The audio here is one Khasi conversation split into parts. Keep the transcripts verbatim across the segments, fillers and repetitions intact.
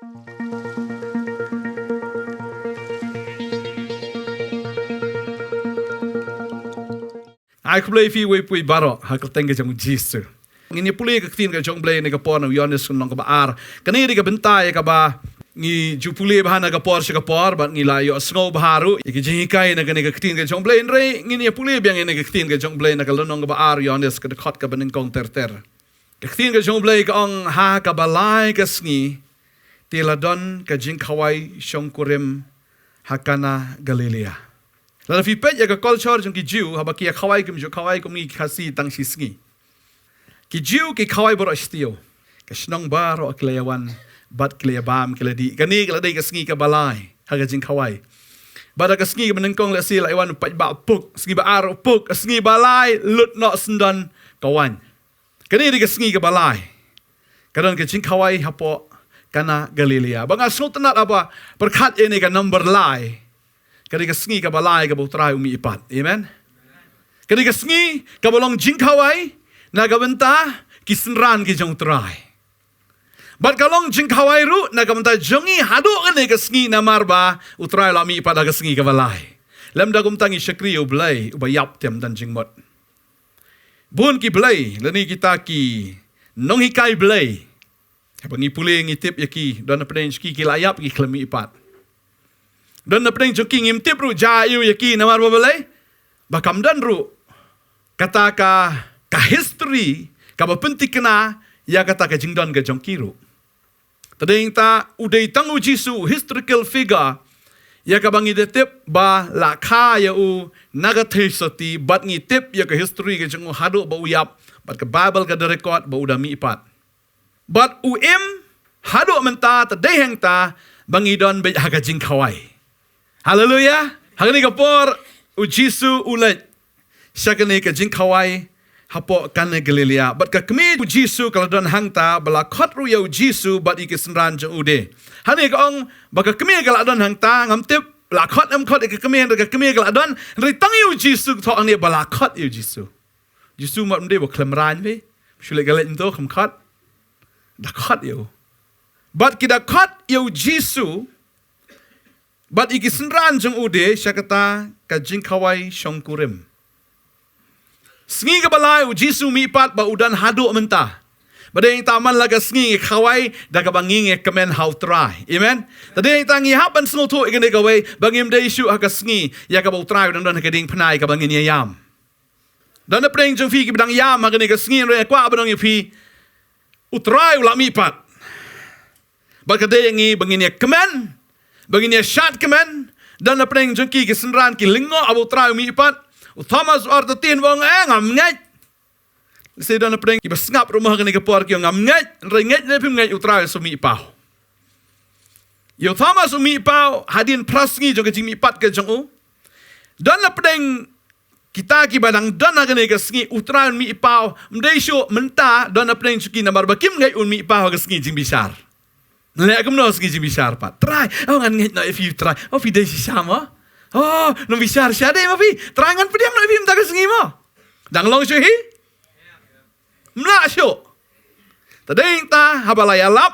Ai khublei phi wei pui baroh ha ka kyrteng ka jong Jisu. Ngin ïa pule ka ktien ka jong Blei na ka por na u Ïoannis lynnong kaba ar. Kane dei ka bynta ïa kaba ngi ju pule bha na ka por sha ka por bad ngi la ïohsngew bha ruh ïa ki jinghikai na kane ka ktien ka jong Blei, hynrei ngin ïa pule biang ïa kane ka ktien ka jong Blei na ka lynnong kaba ar Ïoannis ka dkhot kaba nyngkong ter ter. Ka ktien ka jong Blei ka ong, ha kaba lai ka sngi te la don ka jingkhawai shongkurim ha Kana Galilea. Lada phi peit ïa ka culture jong ki Jiw, haba ki ïa khawai kim ju khawai kum ngi ki Khasi tang shi sngi. Ki Jiw ki khawai baroh shi taïew. Ka shnong baroh ki la ïa wan bad ki la ïa bam ki la dih. Kane ka la dei ka sngi kaba lai ha ka jingkhawai. Bad ha ka sngi kaba nyngkong lehse la ïa wan u paidbah u puk, sngi ba ar u puk, ka sngi ba lai lut noh syndon ka waiñ. Kane dei ka sngi kaba lai. Ka don ka jingkhawai hapoh Kana Galilea. Ba nga sngewtynnat haba pyrkhat ïa kane ka number lai. Ka dei ka sngi kaba lai kaba u Trai u mihpat. Amen. Ka dei ka sngi kaba long jingkhawai na ka bynta ki synran ki jong u Trai. Bad ka long jingkhawai ruh na ka bynta jong ngi haduh kane ka sngi namar ba u Trai u la mihpat ha ka sngi kaba lai. Lymda kumta ngi shakri ïa u Blei uba ïap te ym don jingmut. Bun ki blei lane kita ki nonghikai blei, haba ngi pule ngi tip ïa ki, don napdeng jong ki ki la ïap ki khlem mihpat. Don napdeng jong ki ngim tip ruh jia aïu ïa ki namar ba balei? Ba kam don ruh kata ka, ka history kaba pynthikna ïa kata ka jingdon ka jong ki ruh. Te dei nangta u dei tang u Jisu, u historical figure ïa kaba ngi da tip ba la kha ïa u na ka theisotti, bad ngi tip ïa ka history ka jong u haduh ba u ïap, bad ka Bible ka da record ba u da mihpat. Bad u im haduh mynta, te dei hangta ba ngi don beit ha ka jingkhawai. Haleluya. Ha kane ka por u Jisu u leit sha kane ka jingkhawai hapoh Kana Galilea. Bad ka kmie u Jisu ka la don hangta, ba la khot ruh ïa u Jisu bad ïa ki synran jong u de. Hangne ka ong ba ka kmie ka la don hangta, ngam tip la khot em khot ïa ka kmie, hynrei ka kmie ka la don, hynrei tang ïa u Jisu, thoh hangne ba la khot ïa u Jisu. Jisu mat ym dei ba khlem rang phi, shu leit ka leit mynta kham khot. Da khot ïa u. Bad ki da khot ïa u Jisu bad ïa ki synran jong u de sha kata ka jingkhawai shongkurim. Sngi kaba lai u Jisu mihpat ba u don haduh mynta. Ba dei nangta man la ka sngi ngi khawai da kaba ngi ngi kmen ha u Trai. Amen. Te dei nangta ngi hap ban sngewthuh ïa kane kawei ba ngim dei shuh ha ka sngi ïa kaba u Trai u dang don ha ka diengphna ïa kaba ngin ïa ïam. Don napdeng jong phi kiba dang ïam ha kane ka sngi, hynrei nga kwah ban ong ïa phi, u Trai u la mihpat. Bad ka dei ïa ngi ba ngin ïa kmen, ba ngin ïa shad kmen. Don napdeng jong ki ki synran ki lyngngoh haba u Trai u mihpat. U Thomas u artatien ba ong, eh, ngam ngeit. Lehse don napdeng kiba sngap ruh mo ha kane ka por ki ong ngam ngeit, hynrei ngeit ne phim ngeit, u Trai u sa mihpaw. Ïa u Thomas u mihpaw hadien phra sngi jong ka jingmihpat ka jong u. Don napdeng kita kiba dang don ha kane ka sngi u Trai un mihpaw, ym dei shuh mynta, don napdeng jong ki namar ba kim ngeit un mihpaw ha ka sngi jingbishar. Leh kumno sngi jingbishar pat? Trai, oh ngan ngeit noh ïa phi Trai. Oh phi dei shisha mo? Oh nongbishar shisha dei mo phi? Trai ngan pdiang noh ïa phi mynta ka sngi mo? Dang long shuh hi? Ym lah shuh. Te dei nangta haba la ïalap,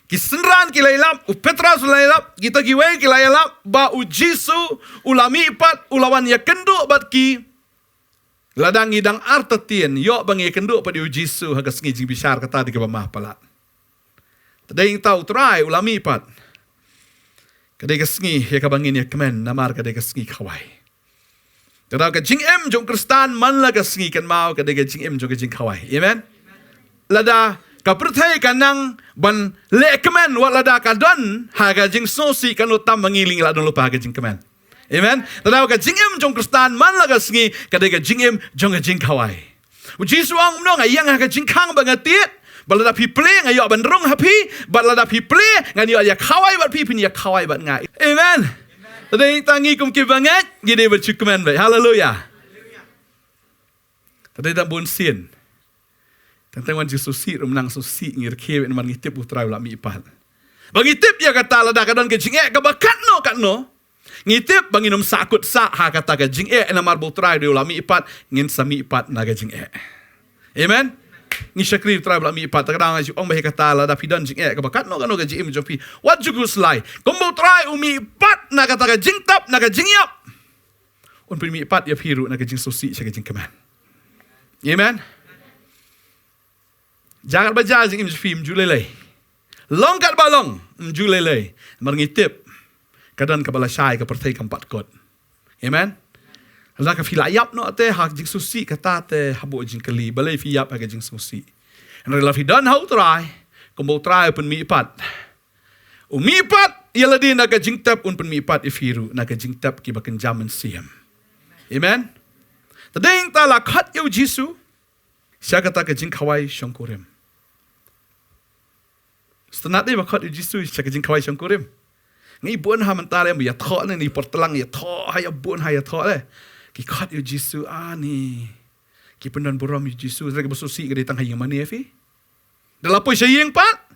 ki synran ki la ïalap, u Petros u la ïalap, kita kiwei ki la ïalap ba u Jisu u la mihpat, u la wan ïakynduh bad ki. Lada ngi dang artatien, ïoh ba ngi ïakynduh pat ïa u Jisu ha ka sngi jingbishar, kata dei kaba mah palat. Te dei nangta u Trai u la mihpat. Ka dei ka sngi ïa kaba ngin ïa kmen namar ka dei ka sngi khawai. Te da ka jingim jong u Khristan man la ka sngi kynmaw ka dei ka jingim jong ka jingkhawai. Amen. Lada ka pyrthei ka nang ban leh kmen, wat lada ka don ha ka jingsngewsih, kano tam ma ngi lei ngi la don lypa ha ka jingkmen. Amen. Te da ka jingim jong u Khristan man la ka sngi ka dei ka jingim jong ka jingkhawai. U Jisu u ong, mano nga ïeng ha ka jingkhang ba nga tied, bad lada phi plie nga ïoh ban rung ha phi, bad lada phi plie ngan ïoh ïa khawai bad phi, phin ïa khawai bad nga. Amen. Te dei tang ngi kum kiba ngeit ngi dei ban shu kmen beit. Haleluya. Te dei tang bun sien, tang tang wan jingsngewsih ruh, nang sngewsih ngi rkhie beit namar ngi tip u Trai u la mihpat. Ba ngi tip ïa kata, lada ka don ka jingeh kaba katno katno, ngi tip ba ngin ym sahkut sah ha kata ka jingeh namar ba u Trai u dei u la mihpat, ngin sa mihpat na ka jingeh. Amen. Ngi shakri u Trai ba la mihpat, ta ka daw nga ju ong ba hi kata, lada phi don jingeh kaba katno katno ka jingim jong phi, wat ju khuslai. Kumba u Trai u mihpat na kata ka jingtep, na ka jingïap, un pynmihpat ïa phi ruh na ka jingsngewsih sha ka jingkmen. Amen. Jia katba jia jingim jong phi, ym ju lei lei. Long katba long, ym ju lei lei. Namar ngi tip ka don kaba lashai, ka pyrthei kam pat kut. Amen. Lada ka phi la ïap noh te ha ka jingsngewsih, kata te hapoh jingkylli, balei phi ïap ha ka jingsngewsih. Hynrei lada phi don ha u Trai, kumba u Trai u pynmihpat, u mihpat ïa lade na ka jingtep, un pynmihpat ïa phi ruh na ka jingtep kiba kynja mynsiem. Amen. Te dei ta la khot ïa u Jisu sha kata ka jingkhawai shongkurim. Sngewtynnat dei ba khot ïa u Jisu sha ka jingkhawai shongkurim. Ngi bun ha mynta re, ïathoh ne, ngi por tlang ïathoh, ha ïa bun ha ïathoh re. Ki khot ïa u Jisu, ani. Ki pyndon burom ïa u Jisu, hynrei kaba sngewsih ka dei tang ha ïing mane phi. Da la poi sha ïing pat,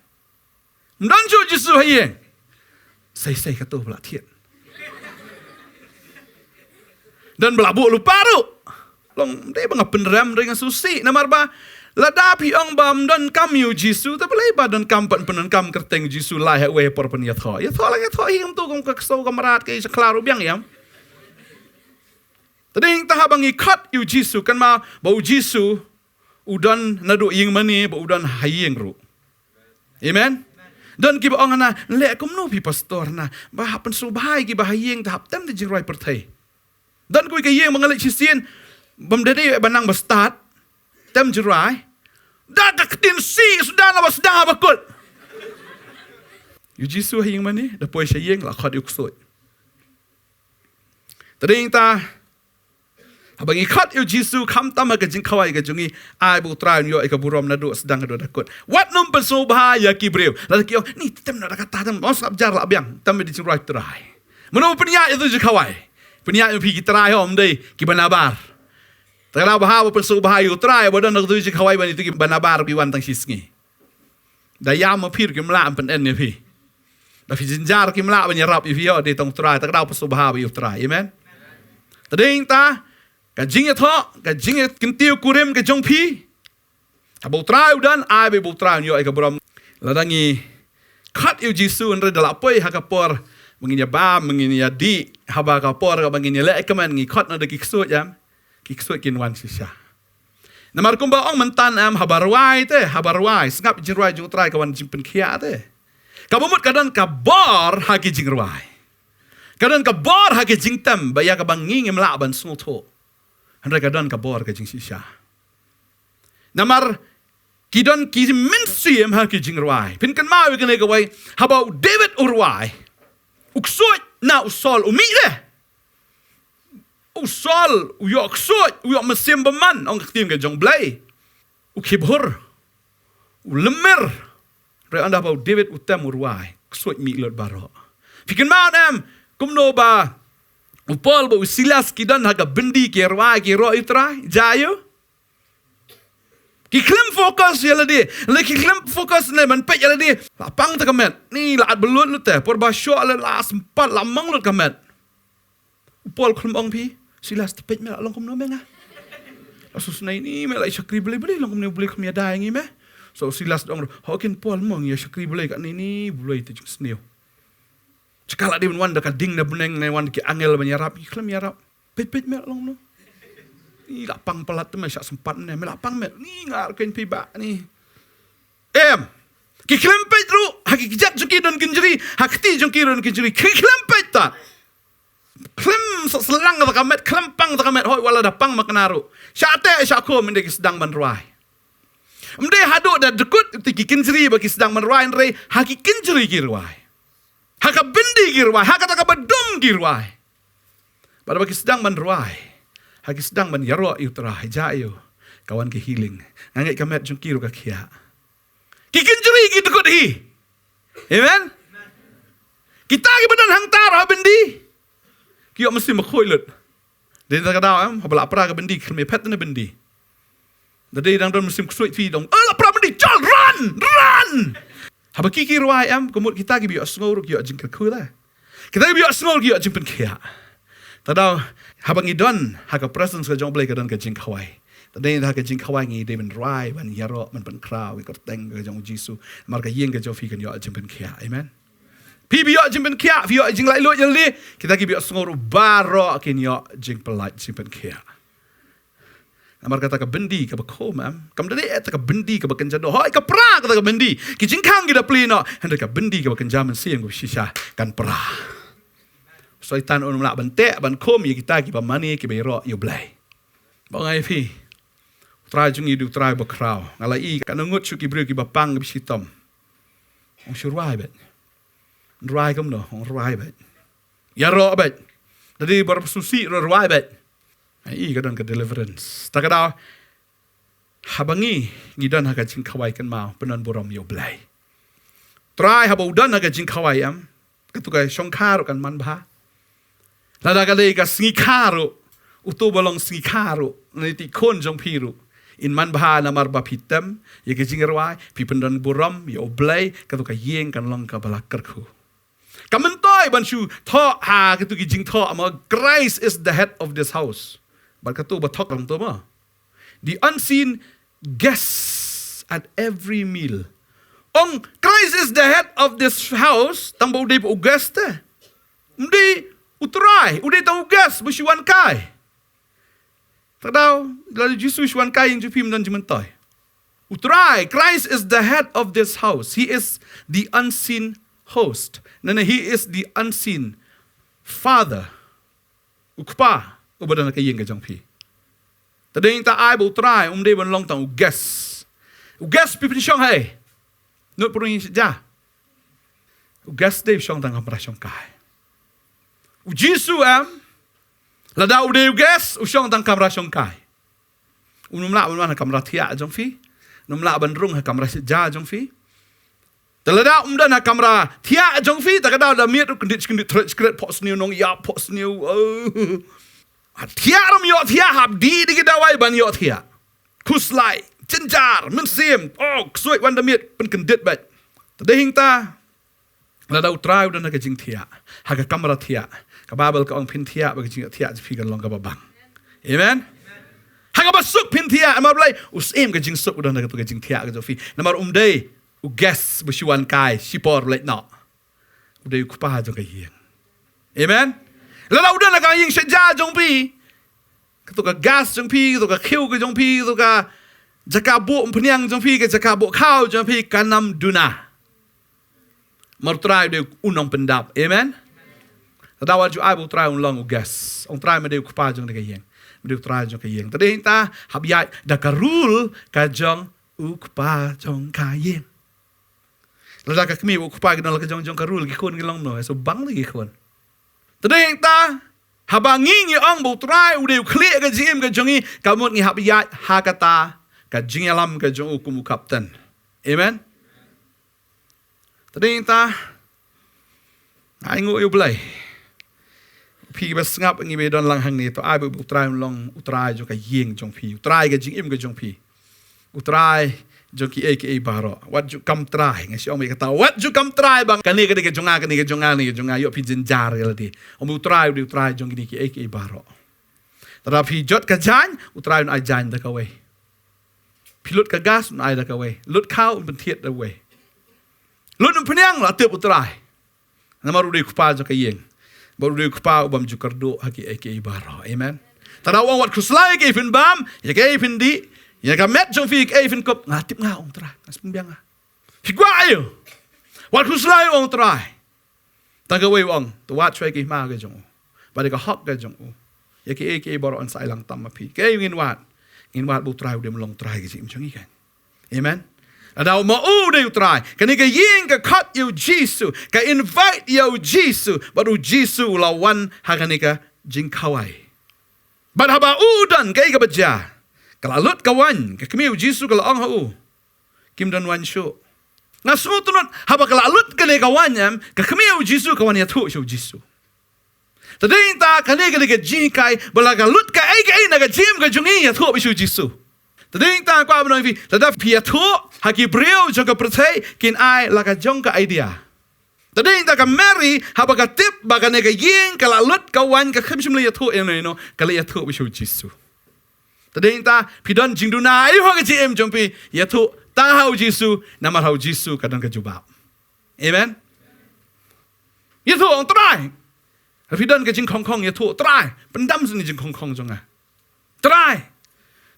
ym don shuh u Jisu ha ïing. Sei sei kato ba la thied. Don ba la buh lypa ruh. Long dei ba nga pynrem, hynrei nga sngewsih. Namar ba lada phi ong ba ym donkam ïa u Jisu, te balei ba donkam pat, pyndonkam kyrteng u Jisu, lai ha uwei por pynïathoh. Ïathoh la ïathoh hi kumto, kum ka ksew ka mrad, ka i sha khlaw ruh biang ïam. Te dei ta haba ngi khot ïa u Jisu, kynmaw ba u Jisu u don naduh ïing mane, ba u don ha ïing ruh. Amen. Don kiba ong na, leh kumno phi pastor na, ba hap pynsngewbha ïa kiba ha ïing, te hap tem da jingrwai pyrthei. Don kawei ka ïing ba nga leit shisien, bym da dei ba nang ba stad, tem jingrwai. Da ka ktien sih suda na ba sdang ha ba kut. Ïa u Jisu ha ïing mane, da poi sha ïing la khot ïa u ksuid. Te dei ta haba ngi khot ïa u Jisu, khamtam ha ka jingkhawai ka jong ngi, ai ba u Trai un ïoh ïa ka burom naduh sdang haduh da kut. Wat nym pynsngewbha ïa ki briew. Lada ki ong, ni tem na da kata, tem, ong sngap jar lah biang, tem da jingrwai Trai. Mano pynïaid ïa tu jingkhawai? Pynïaid ïa phi ki trai, hom dei kiba nabar. Te lada ba ha ba pynsngewbha ïa u Trai, ba don na tu jingkhawai ban ïa tu kiba nabar, ki wan tang shisngi. Da ïam ma phi ruh kim lah ban pyndem ïa phi. Da phi jynjar kim lah ban ïarap ïa phi, ïoh dei tang u Trai, ta ka daw pynsngewbha bha ïa u Trai. Amen. Te dei ta ka jingïathoh, ka jingïakyntiew kurim ka jong phi. Haba u Trai u don, ai ba u Trai un ïoh ïa ka burom. Lada ngi khot ïa u Jisu, hynrei da la poi ha ka por ba ngin ïa bam, ba ngin ïa dih, haba ka por kaba ngin ïa leh kmen, ngi khot na da ki ksuid, em, ki ksuid kin wan shisha. Namar kumba ong mynta, em, haba rwai te, haba rwai, sngap jingrwai jong u Trai, ka wan jingpynkhiah te. Kaba mut ka don ka bor ha ki jingrwai. Ka don ka bor ha ki jingtem, ba ïa kaba ngi ngim lah ban sngewthuh. Hynrei ka don ka bor ka jingshisha. Namar ki don ki mynsiem ha ki jingrwai. Phin kynmaw ïa kane kawei, haba u David u rwai, u ksuid na u Saul u mih de. U Saul u ïoh ksuid, u ïoh mynsiem bymman, ong ka ktien ka jong Blei. U khibhur, u lymmer. Hynrei ynda ba u David u tem u rwai, ksuid mih lut baroh. Phi kynmaw em, kumno ba u Paul bad u Silas ki don ha ka byndi ki rwai ki ïaroh ïa u Trai, jia ïa u. Ki khlem focus ïa lade, la ki khlem focus ne ban peit ïa lade. La pang te ka met, ni la at ba lut lut te, por ba shoh la, la sympat, la mang lut ka met. U Paul khlem ong phi, Silas, te peit me la long kumno me nga. La sngewsynei ni me la ïa shakri Blei Blei, long kumno Blei khlem ïada ïa ngi me. So Silas da ong, ho kin Paul mo ngi ïa shakri Blei kane ni, Blei te jingsniew. Jaka la dei ban wan da ka ding na bneng ne wan ki angel ban ïarap, ki khlem ïarap. Peit peit me la long kumno. Ni la pang palat te me, shah sympat ne, me la pang me. Ni nga rkein phi ba ni. Em. Ki khlem peit ruh, ha ki kjat jong ki don kynjri, ha kti jong ki don kynjri. Ki khlem peit ta. Khlem sa slang ta ka met, khlem pang ta ka met, hoi wat la da pang ma kane ruh. Shah teh shah khum, ym dei ki sdang ban rwai. Ym dei haduh da dkut te ki kynjri ba ki sdang ban rwai, hynrei ha ki kynjri ki rwai. Ha ka byndi ki rwai, ha kata kaba dum ki rwai. Bad ba ki sdang ban rwai, ha ki sdang ban ïaroh ïa u Trai, jia ïa u, ka wan ka healing. Nga ngeit ka met jong ki ruh ka khiah. Ki kynjri ki dkut hi. Amen. Kita kiba don hangta ha byndi, ki ïoh mynsiem bakhuid lut. Dei na ka daw em, haba la pra ka byndi, khlem ïa phet na byndi. Da dei dang don mynsiem ksuid phi dong, eh, la pra byndi, jal, run, run. Haba ki ki rwai em, ka mut kita kiba ïohsngew ruh ki ïoh jingkyrkhu te. Kita kiba ïohsngew ruh ki ïoh jingpynkhiah. Ta daw, haba ngi don ha ka presence ka jong Blei ka don ka jingkhawai. Te dei da ka jingkhawai ngi dei ban rwai, ban ïaroh, ban pynkhraw ïa ka kyrteng ka jong u Jisu. Namar ka ïing ka jong phi kan ïoh jingpynkhiah. Amen. Phi ba ïoh jingpynkhiah, phi ïoh jinglaitluid ïa lade, kita kiba ïohsngew ruh baroh kin ïoh jingpyllait jingpynkhiah. Namar kata ka byndi kaba khum, em, kam dei eh ta ka byndi kaba kynja doh. Hooid, ka pra kata ka byndi. Ki jingkhang ki da plie noh, hynrei ka byndi kaba kynja mynsiem kaba shisha kan pra. Soitan un ym lah ban teh ban khum ïa kita kiba mane, kiba ïaroh ïa U Blei. Ba nga ïa phi, U Trai jong ngi u dei U Trai ba khraw. Nga la ïohi, kan ngut shuh ki briew kiba pang, kiba shitom. Ong shu rwai beit. Rwai kumno, ong rwai beit. Ïaroh beit. Dei ba sngewsih ruh rwai beit. Nga ïohi ka don ka deliverance. Ta ka daw, haba ngi, ngi don ha ka jingkhawai kynmaw, pyndon burom ïa U Blei. Trai haba u don ha ka jingkhawai, em, katu ka shongkha ruh kan manbha. Lada ka dei ka sngi kha ruh, uto ba long sngi kha ruh, lane tikhun jong phi ruh, in manbha namar ba phi tem ïa ka jingrwai, phi pyndon burom ïa U Blei, katu ka ïing kan long kaba la kyrkhu. Kam myntoi ban shu thoh ha katu ki jingthoh, ma, Christ is the head of this house. Bad katu ba thok lang tu, ma, the unseen guests at every meal. Ong, Christ is the head of this house, tang ba u dei ba u guest te. Ym dei U Trai, u dei tang u guest ba shu wan kai. Ta ka daw, lada u Jisu u shu wan kai, ïing jong phi ym don jingmyntoi. U Trai, Christ is the head of this house. He is the unseen host. Lane he is the unseen father. U Kpa uba don ha ka ïing ka jong phi. Te dei ta ai ba U Trai um dei ban long tang u guest. U guest phi pynshong haei? Nud pyrshah ïa. U guest dei u shong tang kamra shongkai. U Jisu, em, lada u dei u guest, u shong tang kamra shongkai. Um nym lah ban wan ha kamra thiah jong phi. Um nym lah ban rung ha kamra shitja jong phi. Te lada um don ha kamra thiah jong phi, ta ka daw da miet ruh kyndit kyndit thret skret, phohsniew nongïap, phohsniew. Oh. Ha thiah ruh ym ïoh thiah, hap dih da ki dawai ban ïoh thiah. Khuslai, jynjar, mynsiem, oh, ksuid wan da miet, pynkyndit beit. Te dei hangta, lada U Trai u don ha ka jingthiah, ha ka kamra thiah, ka Baibl ka ong phin thiah, ba ka jingthiah jong phi kan long kaba bang. Amen. Ha kaba suk phin thiah, namar balei? U Syiem ka jingsuk u don ha katu ka jingthiah ka jong phi. Namar um dei u guest ba shu wan kai shipor leit noh. U dei U Kpa jong ka ïing. Amen. Lada u don ha ka ïing shitja jong phi, katu ka gas jong phi, katu ka khiew ka jong phi, katu ka jaka buh umphniang jong phi, ka jaka buh khaw jong phi kan ym duna. Namar U Trai u dei u nongpyndap. Amen. Te da wat ju ai ba U Trai un long u guest. Ong Trai, me dei U Kpa jong ka ïing. Me dei U Trai jong ka ïing. Te dei hangta, hap ïaid da ka rule ka jong U Kpa jong ka ïing. Lada ka kmie bad u kpa ki don la ka jong jong ka rule, ki khun ki long kumno? Sa bang de ki khun. Te dei hangta, haba ngi ngi ong ba U Trai u dei u khlieh ka jingim ka jong ngi, ka mut ngi hap ïaid ha kata ka jingïalam ka jong u kum u kapten. Amen. Te dei hangta, ai nguh ïa U Blei. Phi kiba sngap, ngi ba don lang hangne, to ai ba U Trai un long U Trai jong ka ïing jong phi, U Trai ka jingim ka jong phi. U Trai jong kiei kiei baroh. Wat ju kam trai, nga shu ong ïa kata, wat ju kam trai ba kane ka dei ka jong nga, kane ka jong nga, kane ka jong nga, ïoh phi jynjar ïa lade. Ong ba U Trai u dei U Trai jong kine kiei kiei baroh. Lada phi jot ka jaiñ, U Trai un ai jaiñ da kawei. Phi lut ka gas, un ai da kawei. Lut khaw, un pynthied da kawei. Lut umphniang, la tip U Trai. Namar u dei u kpa jong ka ïing. Bad u dei u kpa u bym ju kyrduh ha kiei kiei baroh. Amen. Te da u ong wat khuslai ïa kaei phin bam, ïa kaei phin dih, ïa ka met jong phi ïa kaei phin kup, nga tip, nga ong Trai, nga sngewbiang nga. Phi kwah aïu? Wat khuslai, ong Trai. Tang kawei u ong, to wad shuwa ïa ka hima ka jong u, bad ïa ka hok ka jong u. Ïa kiei kiei baroh yn sa ïalang tam ma phi. Kaei ngin wad? Ngin wad ba U Trai u dei ban long Trai ka jingim jong ngi, kan? Amen. Lada u ma u dei U Trai, kane ka ïing ka khot ïa U Jisu, ka invite ïa U Jisu, bad U Jisu u la wan ha kane ka jingkhawai. Bad haba u don, kaei kaba jia? Ka la lut ka waiñ, ka kmie U Jisu ka la ong ha u, kim don waiñ shuh. Nga sngewthuh, haba ka la lut kane ka waiñ, em, ka kmie U Jisu ka wan ïathuh sha U Jisu. Te dei hangta kane ka dei ka jinghikai ba la ka lut kaei kaei na ka jingim ka jong ngi, ïathuh beit sha U Jisu. Te dei hangta kwah ban ong ïa phi, lada phi ïathuh ha ki briew jong ka pyrthei, kin ai la ka jong ka idea. Te dei hangta ka Mary, haba ka tip ba kane ka ïing ka la lut ka waiñ, ka khlem shym la ïathuh ïa uno uno, ka la ïathuh beit sha U Jisu. Dei ta phi don jingduna ïa ka jingim jong phi, ïathuh tang ha u Jisu, namar ha u Jisu ka don ka jubab. Amen. Ïathuh, ong Trai. Phi don ka jingkhongkhong, ïathuh Trai. Pyndam sha kane ka jingkhongkhong jong nga. Trai.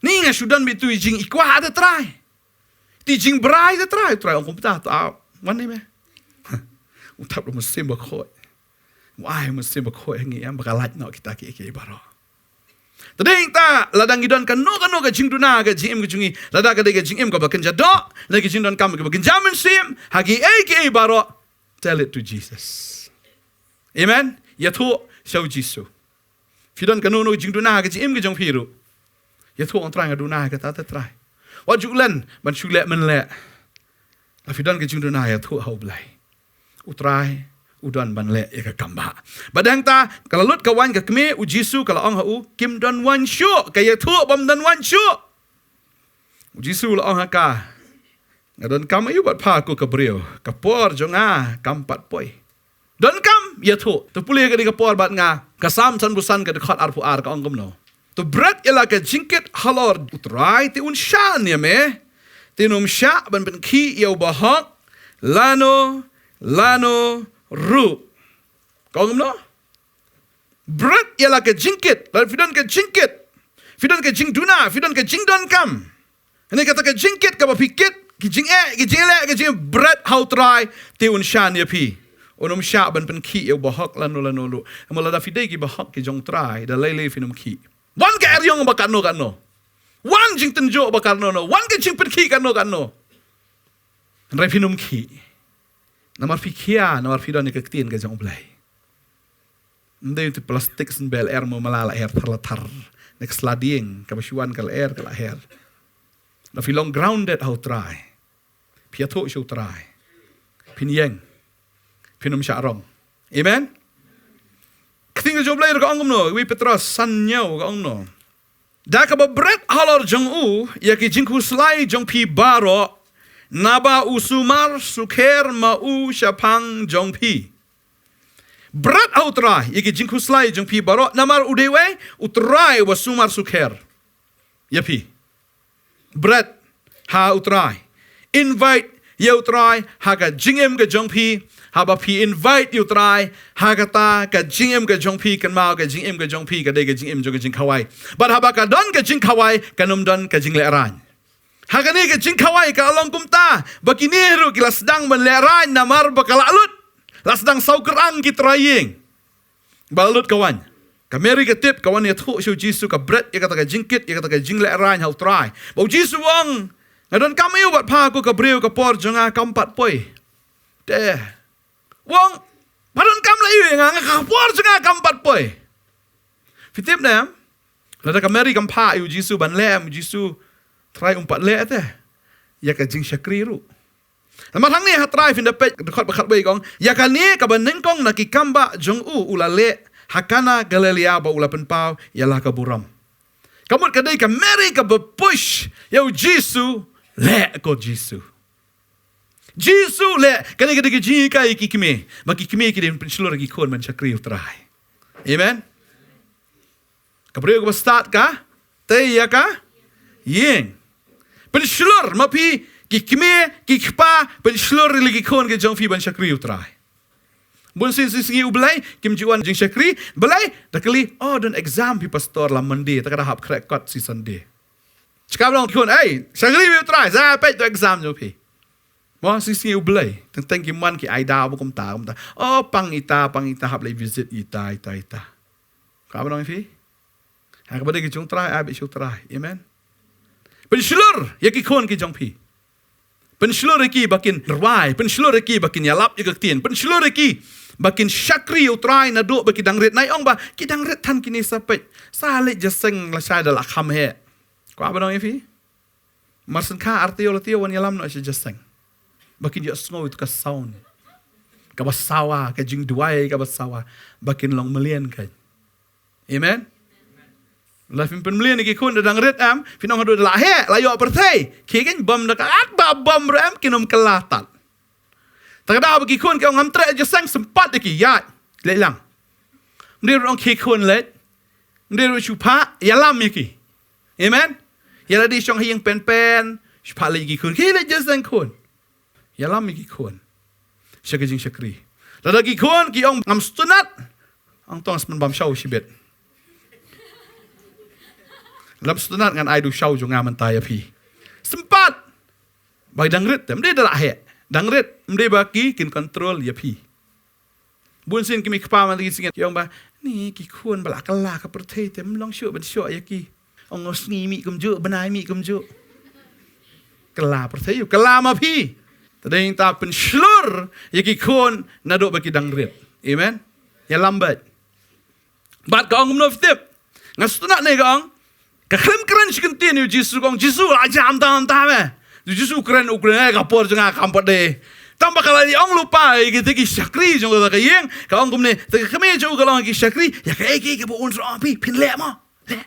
Ni nga shu don beit tu i jingïakwa da Trai. Te i jingbrai da Trai, Trai ong kumta, to wan ne me. U thap da u Mynsiem Bakhuid. U ai u Mynsiem Bakhuid ha ngi em ba ka lait noh kita kiei kiei baroh. Te dei ta lada ngi don kano kano ka jingduna ha ka jingim ka jong ngi, lada ka dei ka jingim kaba kynja doh, lada ka jingdonkam kaba kynja mynsiem, ha kiei kiei baroh, tell it to Jesus. Amen. Ïathuh sha u Jisu. Phi don kano kano ka jingduna ha ka jingim ka jong phi ruh, ïathuh, ong Trai, nga duna ha kata te Trai. Wat ju len ban shu leh mynleh. Lada phi don ka jingduna, ïathuh ha u Blei. U Trai u don ban leh ïa ka kam ba. Bad hangta ka la lut ka waiñ ka kmie, u Jisu ka la ong ha u, kim don waiñ shuh. Ka ïathuh bym don waiñ shuh. U Jisu u la ong ha ka, nga donkam aïu bad pha ko ka briew? Ka por jong nga kam pat poi. Donkam, ïathuh. To pule ka dei ka por bad nga. Ka Salm sanphew san ka dkhot arphew ar ka ong kumno? To bret ïa la ka jingkit halor u Trai, te un shah ïa me. Te un ym shah ban pynkhih ïa u bahok lano lano ruh. Ka ong kumno? Bret ïa la ka jingkit. Lada phi don ka jingkit, phi don ka jingduna, phi don ka jingdonkam. Hynrei kata ka jingkit kaba phi kit, ki jingeh, ki jingleh, ki jingbret ha u Trai, te un shah ïa phi. Un ym shah ban pynkhih ïa u bahok lano lano ruh. Namar lada phi dei ki bahok ki jong u Trai, da lei lei phin ym khih. Wan ka eriong ba kano kano. Wan jingtynjuh ba kano kano. Wan ka jingpynkhih kano kano. Hynrei phin ym khih. Namar phi khia, namar phi don ïa ka ktien ka jong u Blei. Ym dei te plastik shen bel er mo mala la her thar la thar. Ne ka sla dieng, kaba shu wan ka la er, ka la her. Lada phi long grounded ha u Trai, phi ïathuh sha u Trai, phin ïeng, phin ym shah rong. Amen. Ka ktien ka jong u Blei ruh ka ong kumno, wei Petros san hynñiew ka ong kumno? Da kaba bret halor jong u ïa ki jingkhuslai jong phi baroh, naba u sumar sukher ma u shaphang jong phi. Bret ha u Trai ïa ki jingkhuslai jong phi baroh, namar u dei uwei u Trai uba sumar sukher ïa phi. Bret ha u Trai. Invite ïa u Trai ha ka jingim ka jong phi. Haba phi invite ïa u Trai ha kata ka jingim ka jong phi, kynmaw ka jingim ka jong phi ka dei ka jingim jong ka jingkhawai. Bad haba ka don ka jingkhawai, kan ym don ka jinglehrain. Ha kane ka jingkhawai ka long kumta ba kine ruh ki la sdang ban lehrain namar ba ka la lut. La sdang saw kyrang ki trai ïing. Ba la lut ka waiñ. Ka Mary ka tip, ka wan ïathuh sha u Jisu, ka bret ïa kata ka jingkit, ïa kata ka jinglehrain ha u Trai. Ba u Jisu u ong, nga donkam aïu bad pha ko ka briew, ka por jong nga kam pat poi. Te u ong, pha donkam la aïu ïa nga, nga, ka por jong nga kam pat poi. Phi tip ne em? Lada ka Mary kam phah ïa u Jisu ban leh em, u Jisu Trai um pat leh te ïa ka jingshakri ruh. Namar hangne ha Trai phin da peit dkhot ba khatwei ka ong, ïa kane kaba nyngkong na ki kam ba jong u u la leh ha Kana Galilea ba u la pynpaw ïa la ka burom. Ka mut ka dei ka Mary kaba push ïa u Jisu, leh ko Jisu. Jisu leh, kane ka dei ka jinghikai ïa ki kmie. Ba ki kmie ki dei ban pynshlur ïa ki khun ban shakri ïa u Trai. Amen. Ka briew kaba stad ka tei ïa ka ïing. Pynshlur, ma phi ki kmie ki kpa, pynshlur ïa la ki khun ki jong phi ban shakri ïa u Trai. Bun sien shisngi U Blei kim ju wan jingshakri. Balei? Da kylli, oh, don exam phi pastor la Monday, te ka da hap khreh kot shi Sunday. Shikam long ki khun, ei, shakri ïa u Trai, sa peit to exam jong phi. Mo, shisngi U Blei, teng teng ki mon ki ai daw ba kumta kumta. Oh, pang ita, pang ita, hap leit visit ita, ita, ita. Ka ba nong phi? Ha kaba dei ki jong u Trai, ai beit sha u Trai. Amen. Pynshlur ïa ki khun ki jong phi. Pynshlur ïa ki ba kin rwai, pynshlur ïa ki ba kin ïalap ïa ka ktien, pynshlur ïa ki ba kin shakri ïa u Trai naduh ba ki dang rit. Nai ong ba ki dang rit than kine sa peit. Sa leit jingïaseng lashai da la kham heh. Ka ba nong ïa phi? Mar shen kha ar taïew lai taïew wan ïalam noh sha jingïaseng. Ba kin ïohsngew ïa ka sound kaba sawa, ka jingduwai kaba sawa, ba kin long mlien kein. Amen. La phin pynmlien ïa ki khun da dang rit em, phin ong haduh da la heh, la ïoh pyrthei. Ki kein bam da ka at ba bam ruh em, kin ym kylla tad. Te ka daw ba ki khun ki ong ngam treh jingïaseng, sympat ïa ki, ïaid leit lang. Ym dei ruh ong khie khun leit. Ym dei ruh shu phah, ïalam ïa ki. Amen. Ïa lade shong ha ïing pen pen, shu phah leit ki khun. Ki leit jingïaseng khun. Ïalam ïa ki khun sha ka jingshakri. Lada ki khun ki ong ngam sngewtynnat, ong to ngan sngewbha ban shaw shibit. Lada sngewtynnat ngan ai da u shaw jong nga mynta ïa phi. Sympat. Ba dang rit te, ym dei da la heh. Dang rit, ym dei ba ki kin control ïa phi. Bun sien ki mei ki pa man ki sngi ki ong ba, ni ki khun ba la kylla ka pyrthei te, ym long shuh ban shoh ïa ki. Ong sngi mih kumjuh, bnai mih kumjuh. Kylla pyrthei, kylla ma phi. Te dei ta pynshlur ïa ki khun naduh ba ki dang rit. Amen. Ïalam bad. Bad ka ong kumno phi tip? Nga sngewtynnat ne ka ong. Ka khlem kren shi kyntien ïa u Jisu, ka ong Jisu, la jam tam tam eh. U Jisu kren, u kren, eh, ka por jong nga kam pat de. Tang ba ka la ïa ong lypa ïa kita ki shakri jong kata ka ïing, ka ong kumne, te ka kmie jong u ka la ong ki shakri, ïa kaei kaei kaba un sa ong phi, phin leh mo. Leh.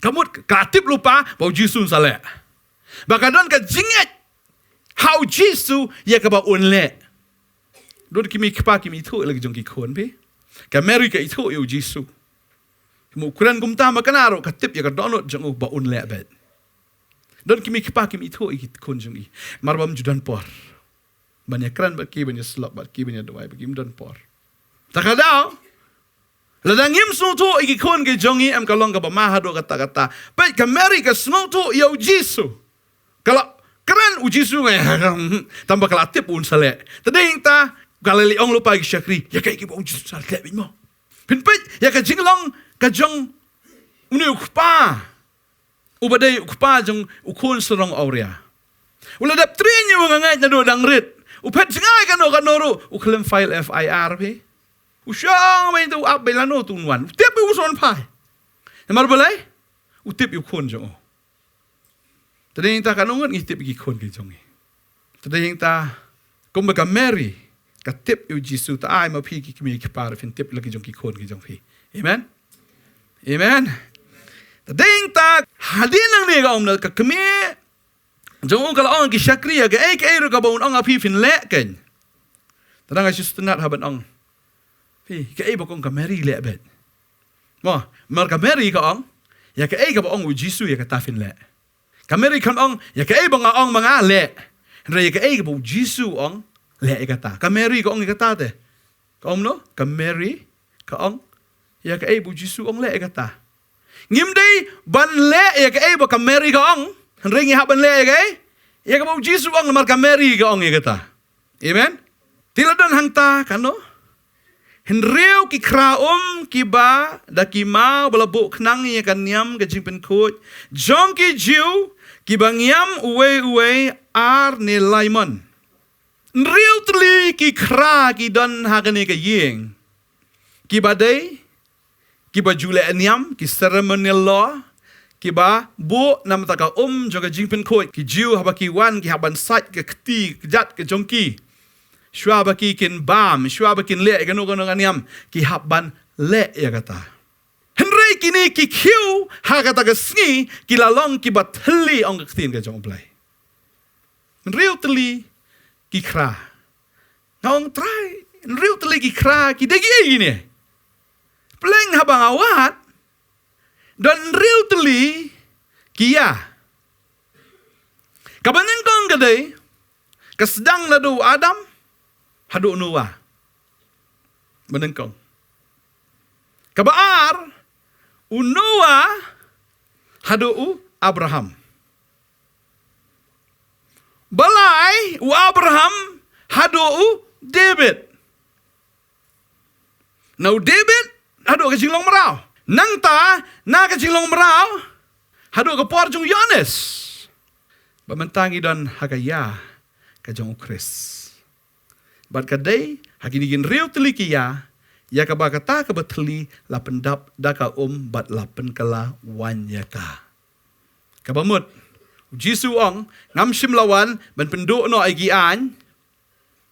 Ka mut ka tip lypa ba u Jisu un sa leh. Ba ka don ka jingngeit ha u Jisu ïa kaba un leh. Don ki mei ki pa kim ithuh ïa la ki jong ki khun phi. Ka Mary ka ithuh ïa u Jisu. Mo kren kumta ma kane ruh ka tip ïa ka dohnud jong u ba un leh beit. Don ki mei ki pa kim ithuh ïa ki khun jong i. Mar ba ym ju don por ban ïa kren bad ki, ban ïa slok bad ki, ban ïa duwai bad ki, ym don por. Ta ka daw, lada ngim sngewthuh ïa ki khun ki jong i, em ka long kaba ma haduh katta katta. Peit ka Mary ka sngewthuh ïa u Jisu. Ka la kren u Jisu ngai, tang ba ka la tip un sa leh. Te dei ta, ka la leh ong lypa ki shakri, ïa kaei kiba u Jisu sa leh beit mo. Phin peit ïa ka jinglong ka jong une u kpa. Uba dei u kpa jong u khun sarong awria. U la dep trei ïa u nga ngeit naduh dang rit. U phet jngai kano kano ruh, u khlem file F I R phi. U shong beit u ap beit lano tu un wan. U tip u son phai. Namar balei? U tip ïa u khun jong u. Te dei ta kano ngut ngi tip ïa ki khun ki jong ngi. Te dei ta kumba ka Mary ka tip ïa u Jisu, ta ai ma phi ki kmie ki pa ruh phin tip la ki jong ki khun ki jong phi. Amen. Amen. Te dei ta hadien nangne ka ong na ka kmie jong u ka la ong ki shakri ïa kaei kaei ruh kaba un ong ha phi phin leh kein. Te dang nga shu sngewtynnat haba ong. Phi, kaei ba ka ong ka Mary leh beit. Mo, mar ka Mary ka ong, ïa kaei kaba ong u Jisu ïa kata phin leh. Ka Mary kam ong, ïa kaei ba nga ong ma nga leh. Hynrei ïa kaei kaba u Jisu ong, leh ïa kata. Ka Mary ka ong ïa kata te. Ka ong no, ka Mary ka ong, ïa kaei ba u Jisu ong leh ïa kata. Ngim dei ban leh ïa kaei ba ka Mary ka ong. Hynrei ngi hap ban leh ïa kaei? Ïa kaba u Jisu ong namar ka Mary ka ong ïa kata. Amen. Te la don hangta kano? Hynriew ki khra um kiba da ki maw ba la buh khnang ïa ka niam ka jingpynkhuid jong ki Jiw kiba ngiam uwei uwei ar ne lai mon. Hynriew tylli ki khra ki don ha kane ka ïing. Kiba dei, kiba ju leh niam, ki ceremonial law, kiba buh namar ka um jong ka jingpynkhuid, ki Jiw haba ki wan, ki hap ban sait ka kti, ka jait ka jong ki. Shuwa ba ki kin bam, shuwa ba kin leh kano kano ka niam, ki hap ban leh ïa kata. Hynrei kine ki khiew ha kata ka sngi, ki la long kiba thylli ong ka ktien ka jong U Blei. Hynriew tylli ki khra. Nga ong Trai, hynriew tylli ki khra ki dei kiei kine? Pleng haba nga wad, don hynriew tylli ki ïa. Kaba nyngkong ka dei, ka sdang naduh u Adam haduh u Noah. Ba nyngkong. Kaba ar, u Noah haduh u Abraham. Ba lai, u Abraham haduh u David. Na u David haduh ka jinglong mraw. Nangta na ka jinglong mraw haduh ka por jong u Ïoannis. Ba mynta ngi don ha ka ïa ka jong u Khrist. Bad ka dei ha kine ki hynriew tylli ki ïa, ïa kaba kata kaba thylli la pyndap da ka um bad la pynkylla waiñ ïa ka. Kaba mut, u Jisu u ong, ngam shym la wan ban pynduh noh ïa ki aiñ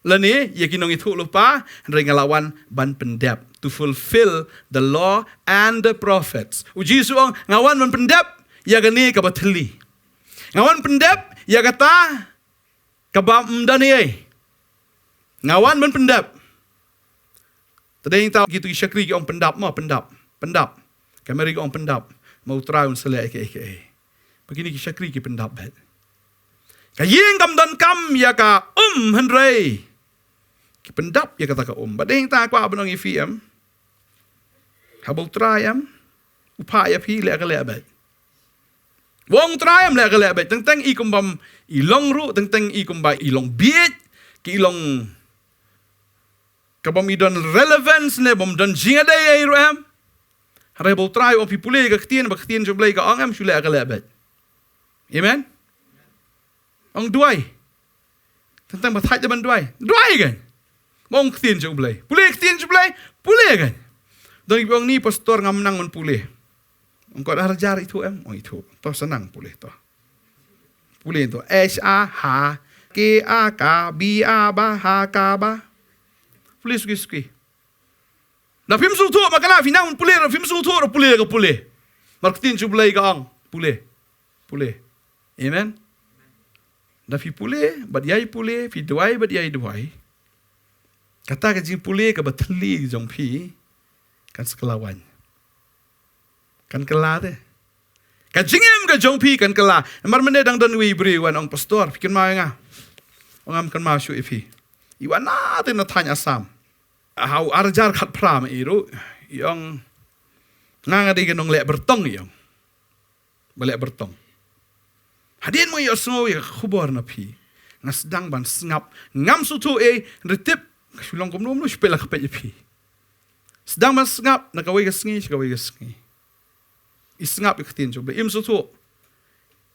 lane ïa ki nongïathuhlypa, hynrei nga la wan ban pyndep, to fulfill the law and the prophets. U Jisu u ong, nga wan ban pyndep ïa kane kaba thylli. Nga wan pyndep ïa kata kaba ym don ei ei. Nga wan ban pyndep. Te dei ta kitu ki shakri ki ong pyndap mo, pyndap, pyndap. Ka Mary ka ong pyndap. Ma U Trai un sa leh ïa kaei kaei. Ba kine ki shakri ki pyndap beit. Ka ïing kam don kam ïa ka um hynrei ki pyndap ïa kata ka um. Bad dei hangta kwah ban ong ïa phi em. Haba U Trai em u phah ïa phi leh ka leh beit. Ba ong U Trai em leh ka leh beit. Teng teng i kumba i long ruh, teng teng i kumba i long bieit, ki i long kaba ym i don relevance ne bym don jingïadei ei ruh em. Hynrei ba U Trai u ong phi pule ka ktien, ba ktien jong U Blei ka ong em shu leh ka leh beit. Amen. Ong duwai. Teng teng ba thait da ban duwai. Duwai kan. Ba ong ktien jong U Blei. Pule ktien jong U Blei. Pule kan. Don kiba ong ni pastor ngam nang ban pule. Ong kot ar hajar ithuh em. Ong ithuh. To sa nang pule to. Pule to. H A ha. K A ka. B A ba ha ka ba. Pule suki suki. Da phim sngewthuh ba ka la phi nang ban pule, da phim sngewthuh da pule ka pule. Namar ktien jong U Blei ka ong pule. Pule. Amen. Da phi pule bad ïai pule, phi duwai bad ïai duwai, kata ka jingpule kaba thylli jong phi kan sa kylla wan. Kan kylla te. Ka jingim ka jong phi kan kylla. Namar mynne dang don uwei u briew wan ong pastor, phi kynmaw ïa nga? Ong ngam kynmaw shuh ïa phi. I wan na te na thaiñ Assam. Ha u ar hajar khatphra ma i ruh i ong nga nga dei ka nongleh byrtong i ong. Ba leh byrtong. Hadien mo ïohsngew ïa ka khubor na phi nga sdang ban sngap, ngam sngewthuh ei, hynrei tip ka shu long kumno kumno shu peit la ka peit ïa phi. Sdang ban sngap na kawei ka sngi sha kawei ka sngi. I sngap ïa ka ktien jong U Blei, im sngewthuh.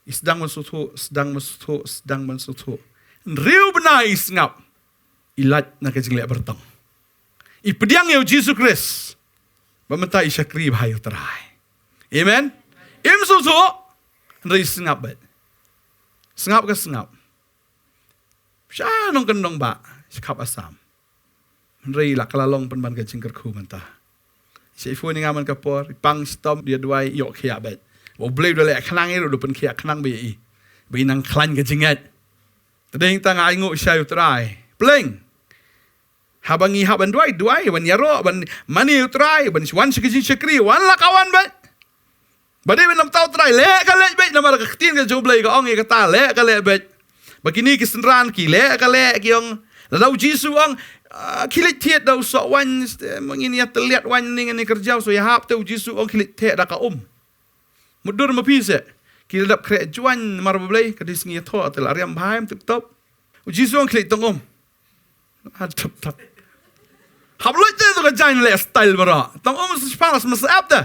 I sdang ban sngewthuh, sdang ban sngewthuh, sdang ban sngewthuh. Hynriew bnai i sngap. I lait na ka jingleh byrtong. I pdiang ïa U Jisu Khrist. Ba mynta i shakri bha ïa U Trai. Amen. Im sngewthuh. Hynrei i sngap beit. Sngap ka sngap. Sha nongkyndong ba sha khap Assam. Hynrei la ka la long pynban ka jingkyrkhu mynta. Sha i phone ïa nga man ka por, i pang shitom, ïa duwai, ïoh khiah beit. Ba U Blei u da leh khnang ïa ruh, u da pynkhiah khnang beit ïa i. Ba i nang khlaiñ ka jingngeit. Te dei hangta nga ainguh sha U Trai. Pleng. Haba ngi hap ban duwai, duwai, ban ïaroh, ban mane U Trai, ban wan sha ka jingshakri, wan la ka wan beit. Ba dei ban ym tau trai leh ka leh beit namar ka ktien ka jong U Blei ka ong ïa kata leh ka leh beit. Ba kine ki synran ki leh ka leh ki ong. Lada U Jisu ong, ah, khie leit thied da u soh waiñ, eh, ma ngin ïa tylliat waiñ ne ngin ïa kyrjaw, so ïahap te U Jisu ong khie leit theh da ka um. Mutdur ma phi seh. Ki la dap khreh jwaiñ namar ba Blei ka dei sngi ïathoh te la riam bha em tip top. U Jisu ong khie leit tong um. Ha tip top. Hap leit te to ka jaiñ leh style baroh. Tong um sa shipang la sma sa ap te.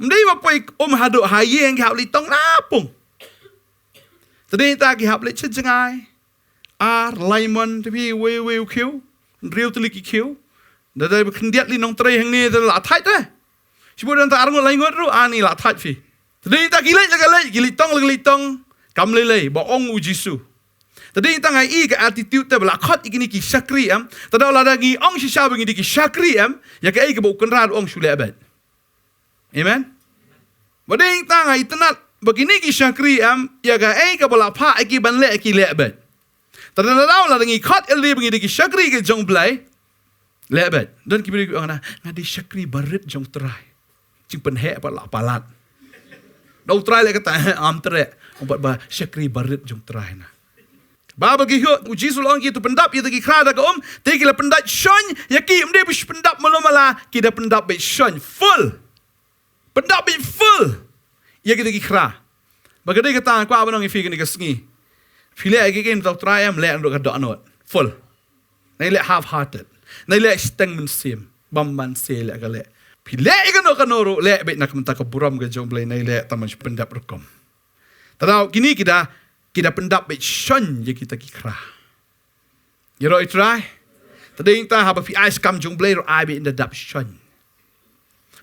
Ym dei ba poi um haduh ha ïing ki hap leit tong na pung. Te dei ta ki hap leit sha jngai. Ar, lai mon, te phi wei wei u khiew. Hynriew tylli ki khiew. Da dei ba khyndiat lei nongtrei hangne te la thait te. Shibun dang ta ar ngut lai ngut ruh ani la thait phi. Te dei ta ki leit la ka leit, ki leit tong la ka leit tong. Kam lei lei ba ong U Jisu. Te dei ta ngai i ka attitude te ba la khot i kine ki shakri em. Te da la da ngi ong shisha ba ngi dei ki shakri em. Ïa kaei kaba u Kynrad u ong shu leh beit. Amen. Ba dei tang ha itynnat ba kine ki shakri em, ïa kaei kaba la phah ïa ki ban leh ki leh beit. Te da la da la da ngi khot ïa lade ba ngi dei ki shakri ka jong Blei. Leh beit. Don ki briew ki ong na, nga dei shakri barit jong Trai. Jingpynheh pat la palat. Da U Trai leh kata, am treh. Ong pat ba shakri barit jong Trai na. Ba ba ki hok, U Jisu la ong ki to pyndap ïa ki khra da ka um, te ki la pyndap shon, ïa ki ym dei ba shu pyndap malu mala, ki da pyndap beit shon, full. Pyndap beit full. Ïa ki da ki khra. Ba ka dei kata kwah ban ong ïa phi kane ka sngi. Phi leh ïa ki kim tau trai em leh naduh ka dohnud. Full. Nai leh half hearted. Nai leh shiteng mynsiem. Bam ban se leh ka leh. Phi leh ïa kano kano ruh leh beit na ka bynta ka burom ka jong Blei nai leh tang ban shu pyndap rukom. Te daw kine ki da, ki da pyndap beit shon ïa kita ki khra. Ïaroh i Trai. Te dei ta haba phi ai skam jong Blei ruh ai beit da dap shon.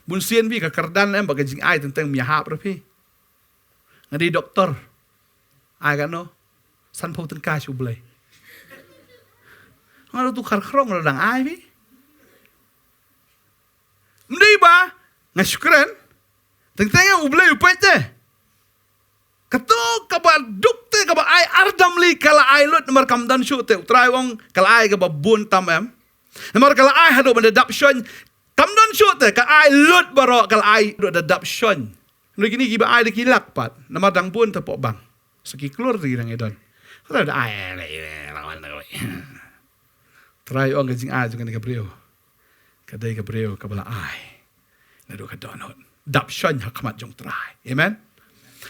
Bun sien phi ka kyrdan em ba ka jingai teng teng ym ïahap ruh phi. Nga dei doktor. Ai kano? Sanphew tyngka sha U Blei. Nga dei tu kar khrong ruh dang ai phi. Ym dei ba nga shu kren. Teng teng U Blei u peit te. Kato kaba duk te kaba ai ardam li ka la ai lut namar kam don shuh te U Trai u ong ka la ai kaba bun tam em. Namar ka la ai haduh ban da dap shon kam don shuh te ka ai lut baroh ka la ai haduh da dap shon. Ngi kini ki ba ai da ki lak pat. Namar dang bun ta pok bang. Sa ki klur da ki dang ïadon. Ka da ai. Trai ong ka jingai jong kane ka briew. Ka dei ka briew ka ba la ai. Naduh ka dohnud. Dap shon ha khmat jong Trai. Amen.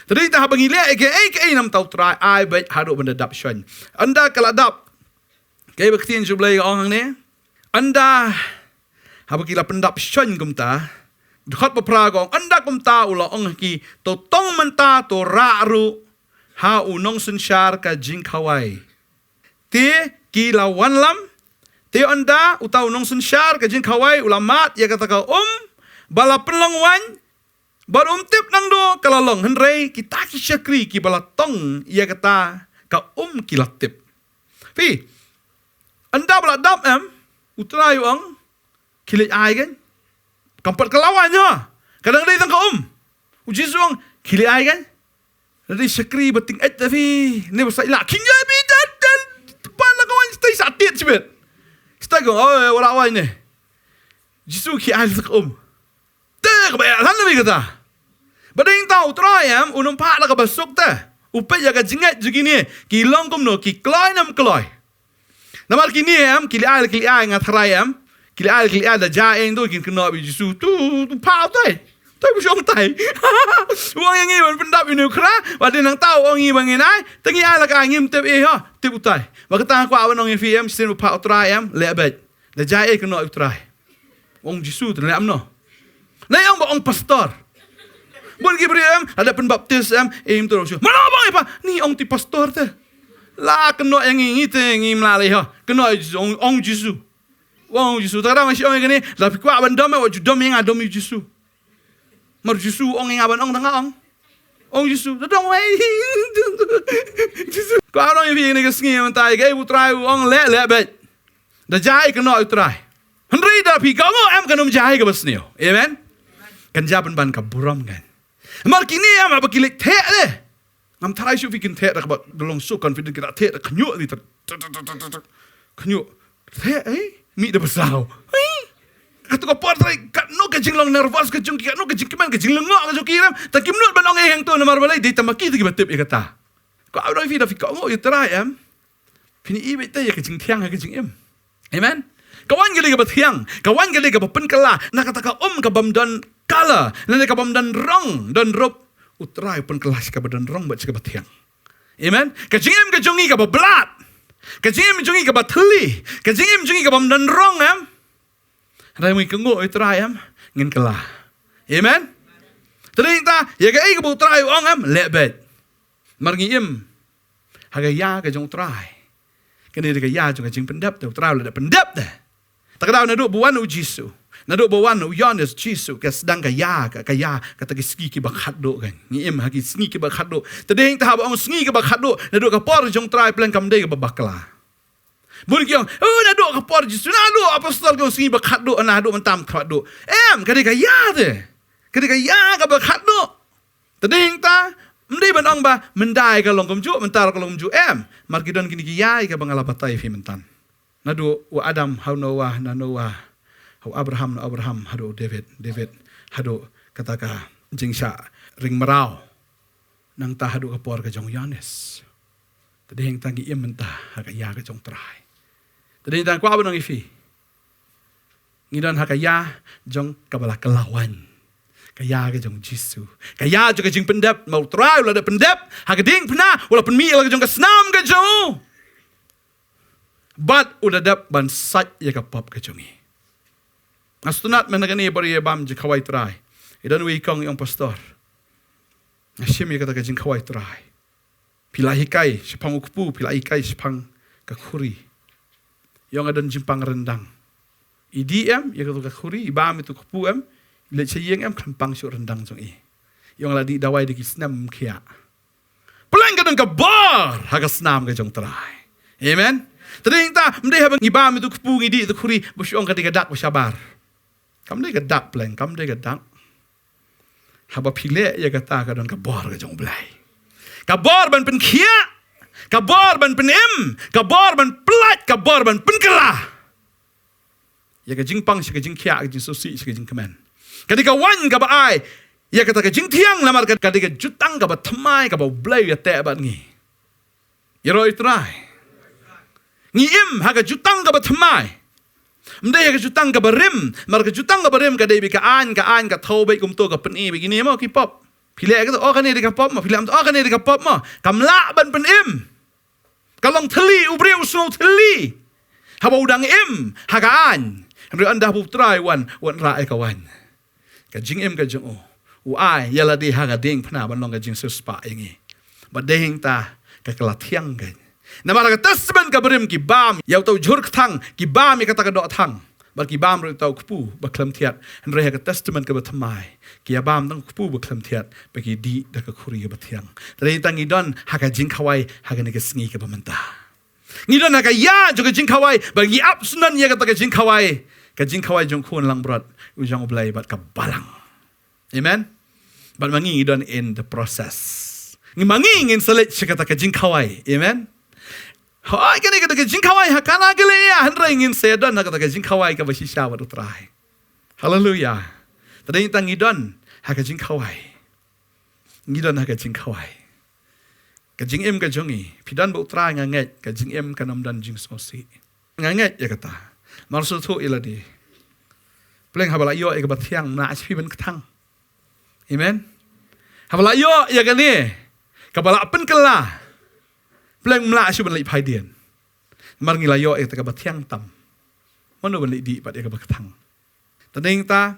Tadi ta haba ngi leh ïa kaei kaei namar Trai ai beit haduh ban da dap shon. Ynda ka la dap. Kaei ba ktien jong U Blei ka ong hangne. Ynda haba ki la pyndap shon kumta. Dkhot ba phra ka ong ynda kumta u la ong ha ki to tong mynta to rah ruh ha u nongsynshar ka jingkhawai. Te ki la wanlam. Te ynda uta u nongsynshar ka jingkhawai u la mad ïa kata ka um ba la pynlong waiñ. Bad um tip nangno ka la long hynrei kita ki shakri ki ba la tong ïa kata ka um ki la tip. Phi, ynda ba la dap em, U Trai u ong, khie leit ai kan. Kam pat ka la waiñ ha. Ka dang dei tang ka um. U Jisu u ong, khie leit ai kan. Dei shakri ba tyngeh ta phi. Ne ba sa ïa la khie ïa phi dan dan. Pan la ka waiñ stai sa tied shibit. Stai ka ong, oh, wala waiñ ne. Jisu khie ai tang ka um. Te kaba ïaid han la wi kata. Ba dei ta U Trai em, u nym pat la kaba suk te. U peit ïa ka jingngeit jong kine, ki long kumno, ki kloi ne ym kloi. Namar kine em, ki leh ai, ki leh ai nga tharai em. Ki leh ai, ki leh ai da jia eng tu, kin kynnoh bad U Jisu. Tu, tu pha utai. Tai bu shong tai. U ong ïa ngi ban pyndap ïa une u khra, ba dei nangta u ong ïa ngi ba ngin ai, te ngi ai la ka ai ngim tip ei ho, tip utai. Ba kata nga kwah ban ong ïa phi em, shisien ba pha U Trai em, leh beit. Da jia ei kynnoh U Trai. Ong Jisu te leh amno. Na ong ba ong pastor. Bun ki briew em, la dep pynbaptis em, im tu ong Jisu. Mano ba ong ïa pha, ni ong ti pastor te. La kynnoh ïa ngi ngi te ngim lah lei ho. Kynnoh ïa Jisu, ong, ong Jisu. Ong Jisu, ta dang shi ong ïa kane, la phi kwah ban dom em, wat ju dom ïa nga dom ïa Jisu. Mar Jisu ong ïa nga ban ong dang nga ong. Ong Jisu, ta dang wei. Jisu. Kwah ban ong ïa phi kane ka sngi mynta ïa kaei U Trai u ong leh leh beit. Da jia ei kynnoh U Trai. Hynrei da phi kohnguh em kan ym jia ei kaba sniew. Amen. Kan jia pynban ka burom kan. Mar kine em ba ki leit theh de. Ngam tharai shuh phi kin theh da kaba da long so confident ki da theh da khñiuh ni ter. Khñiuh. Theh ei mih da basaw. Ei. Katu ka por Trai katno ka jinglong nervous ka jong ki katno ka jingkmen ka jinglyngngoh ka jong ki em. Ta kim nud ban ong ei hangto namar balei dei tang ma ki te kiba tip ïa kata. Ko au doi phi da phi kohnguh ïa U Trai em. Phin ïohi beit te ïa ka jingthiang ha ka jingim. Amen. Ka waiñ ka dei kaba thiang, ka waiñ ka dei kaba pynkylla, na kata ka um ka bym don color, na kata ka bym don rong, don rup, U Trai u pynkylla sha kaba don rong bad sha kaba thiang. Amen. Ka jingim ka jong ngi kaba blad, ka jingim jong ngi kaba thylli, ka jingim jong ngi ka bym don rong em. Hynrei ngi kohnguh ïa U Trai em, ngin kylla. Amen. Te dei ta, ïa kaei kaba U Trai u ong em, leh beit. Mar ngi im ha ka ïa ka jong U Trai. Kane dei ka ïa jong ka jingpyndep te, U Trai u la dep pyndep te. Ta ka daw naduh ba wan u Jisu, naduh ba wan u Ïoannis, Jisu, ka sdang ka ïa, ka, ka ïa, kata ki sngi kiba khatduh kan. Ngi im ha ki sngi kiba khatduh. Te dei ta haba ong sngi kiba khatduh, naduh ka por jong U Trai pleng kam dei kaba bakla. Bun ki ong, oh, naduh ka por Jisu, naduh apostol ki ong sngi ba khatduh, naduh mynta khatduh. Em, ka dei ka ïa te. Ka dei ka ïa kaba khatduh. Te dei ta, ym dei ban ong ba, myndai ka long kumjuh, mynta ka long kumjuh. Em, mar ki don kine ki ïa kaba nga la batai phi mynta. Naduh u Adam ha u Noah, na Noah ha u Abraham, na Abraham haduh u David, David haduh kata ka jingshah ring mraw. Nangta haduh ka por ka jong u Ïoannis. Te dei ta ngi im mynta ha ka ïa ka jong U Trai. Te dei ta kwah ban ong ïa phi. Ngi don ha ka ïa jong kaba la kylla waiñ. Ka ïa ka jong u Jisu. Ka ïa jong ka jingpyndep, ma U Trai u la dep pyndep ha ka diengphna, u la pynmih ïa la ka jong ka snam ka jong u. Bad u la dep ban sait ïa ka pop ka jong ngi. Nga sngewtynnat mynta kane ba ïa bam jingkhawai Trai. I don uwei i kong i ong, pastor, nga shim ïa kata ka jingkhawai Trai. Phi la hikai shaphang u kpu, phi la hikai shaphang ka khuri. I ong nga don jingpang ryndang. I dih em ïa katu ka khuri, i bam ïa tu kpu em, i leit sha ïing em khlem pang shuh ryndang jong i. I ong la dih dawai da ki snem khiah. Pleng ka don ka bor ha ka snam ka jong Trai. Amen. Te dei ta, ym dei haba ngi bam ïa tu kpu ngi dih tu khuri, ba shu ong ka dei ka dak ba shabar. Kam dei ka dak pleng, kam dei ka dak. Haba phi leh ïa kata ka don ka bor ka jong U Blei. Ka bor ban pynkhiah, ka bor ban pynim, ka bor ban pyllait, ka bor ban pynkylla. Ïa ka jingpang sha ka jingkhiah, ka jingsngewsih sha ka jingkmen. Ka dei ka waiñ kaba ai ïa kata ka jingthiang, namar ka, ka dei ka jutang kaba thymmai kaba U Blei u ïateh bad ngi. Ïaroh ïa U Trai. Ngi im ha ka jutang kaba thymmai. Ym dei ha ka jutang kaba rim, namar ka jutang kaba rim ka dei beit ka aiñ, ka aiñ ka thew beit kumto, ka pyni beit kine mo ki pop. Phi leh kata, oh kane dei ka pop mo, phi leh kata, oh kane dei ka pop mo. Kam lah ban pynim. Ka long thylli, u briew u sngew thylli haba u dang im ha ka aiñ. Hynrei ynda haba U Trai u wan, u wanrah ïa ka waiñ. Ka jingim ka jong u, u ai ïa lade ha ka diengphna ban long ka jingsiewspah ïa ngi. Bad dei hangta ka, ka la thiang kein. Namar ha ka Testament kaba rim ki bam ïa uta u jhur kthang, ki bam ïa kata ka doh thang, bad ki bam ruh ïa uta u kpu ba khlem thiat. Hynrei ha ka Testament kaba thymmai ki ïa bam tang u kpu ba khlem thiat, ba ki dih da ka khuri kaba thiang. Te dei tang ngi don ha ka jingkhawai ha kane ka sngi kaba mynta. Ngi don ha ka ïa jong ka jingkhawai, ba ngi ap sngewbha ïa kata ka jingkhawai, ka jingkhawai jong u Khun langbrot u jong U Blei bad ka balang. Amen. Bad ma ngi ngi don in the process. Ngi ma ngi ngin sa leit sha kata ka jingkhawai. Amen. Hooid, kane kata ka jingkhawai ha Kana Galilea, hynrei ngin sa don ha kata ka jingkhawai kaba shisha bad U Trai. Haleluia. Te dei tang ngi don ha ka jingkhawai. Ngi don ha ka jingkhawai. Ka jingim ka jong ngi, phi don bad U Trai, nga ngeit ka jingim kan ym don jingsngewsih. Nga ngeit ïa kata. Mar shu thuh ïa lade. Pleng haba la ïoh ïa kaba thiang, ym lah shuh phi ban kthang. Amen. Haba la ïoh ïa kane kaba la pynkylla, pleng ym lah shuh ban leit phai dien. Namar ngi la ïoh ïa kata kaba thiang tam. Mano ban leit dih pat ïa kaba kthang? Te dei tang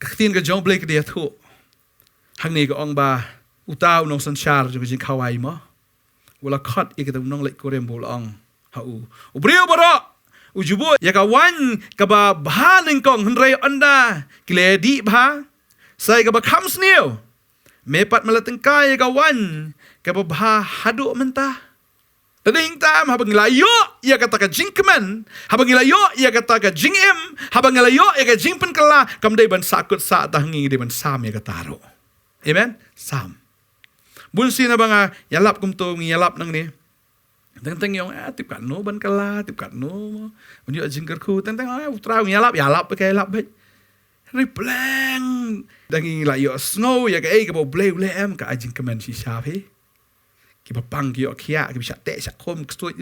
ka ktien ka jong U Blei ka dei ïathuh hangne, ka ong ba uta u nongsynshar jong ka jingkhawai mo, u la khot ïa kata u nongleit kurim bad u la ong ha u, u briew baroh u ju buh ïa ka waiñ kaba bha nyngkong, hynrei ynda ki la dih bha, sa ïa kaba kham sniew me pat me la tyngkai ïa ka waiñ kaba bha haduh mynta. Te dei tang haba ngi la ïoh ïa kata ka jingkmen, haba ngi la ïoh ïa kata ka jingim, haba ngi la ïoh ïa ka jingpynkylla, kam dei ban sahkut sah tang ngi, dei ban sam ïa kata ruh. Amen. Sam. Bun sien haba nga ïalap kumto, ngi ïalap nangne, teng teng ngi ong, eh, tip katno ban kylla, tip katno ban ïoh jingkyrkhu, teng teng, eh, U Trai, ngi ïalap, ïalap beit, ïalap beit. Hynrei pleng da ngi la ïoh sngew ïa kaei kaba U Blei u leh, em, ka ai jingkmen shisha phi. Kiba pang ki ïoh khiah, kiba shah teh shah khum, ki ksuid.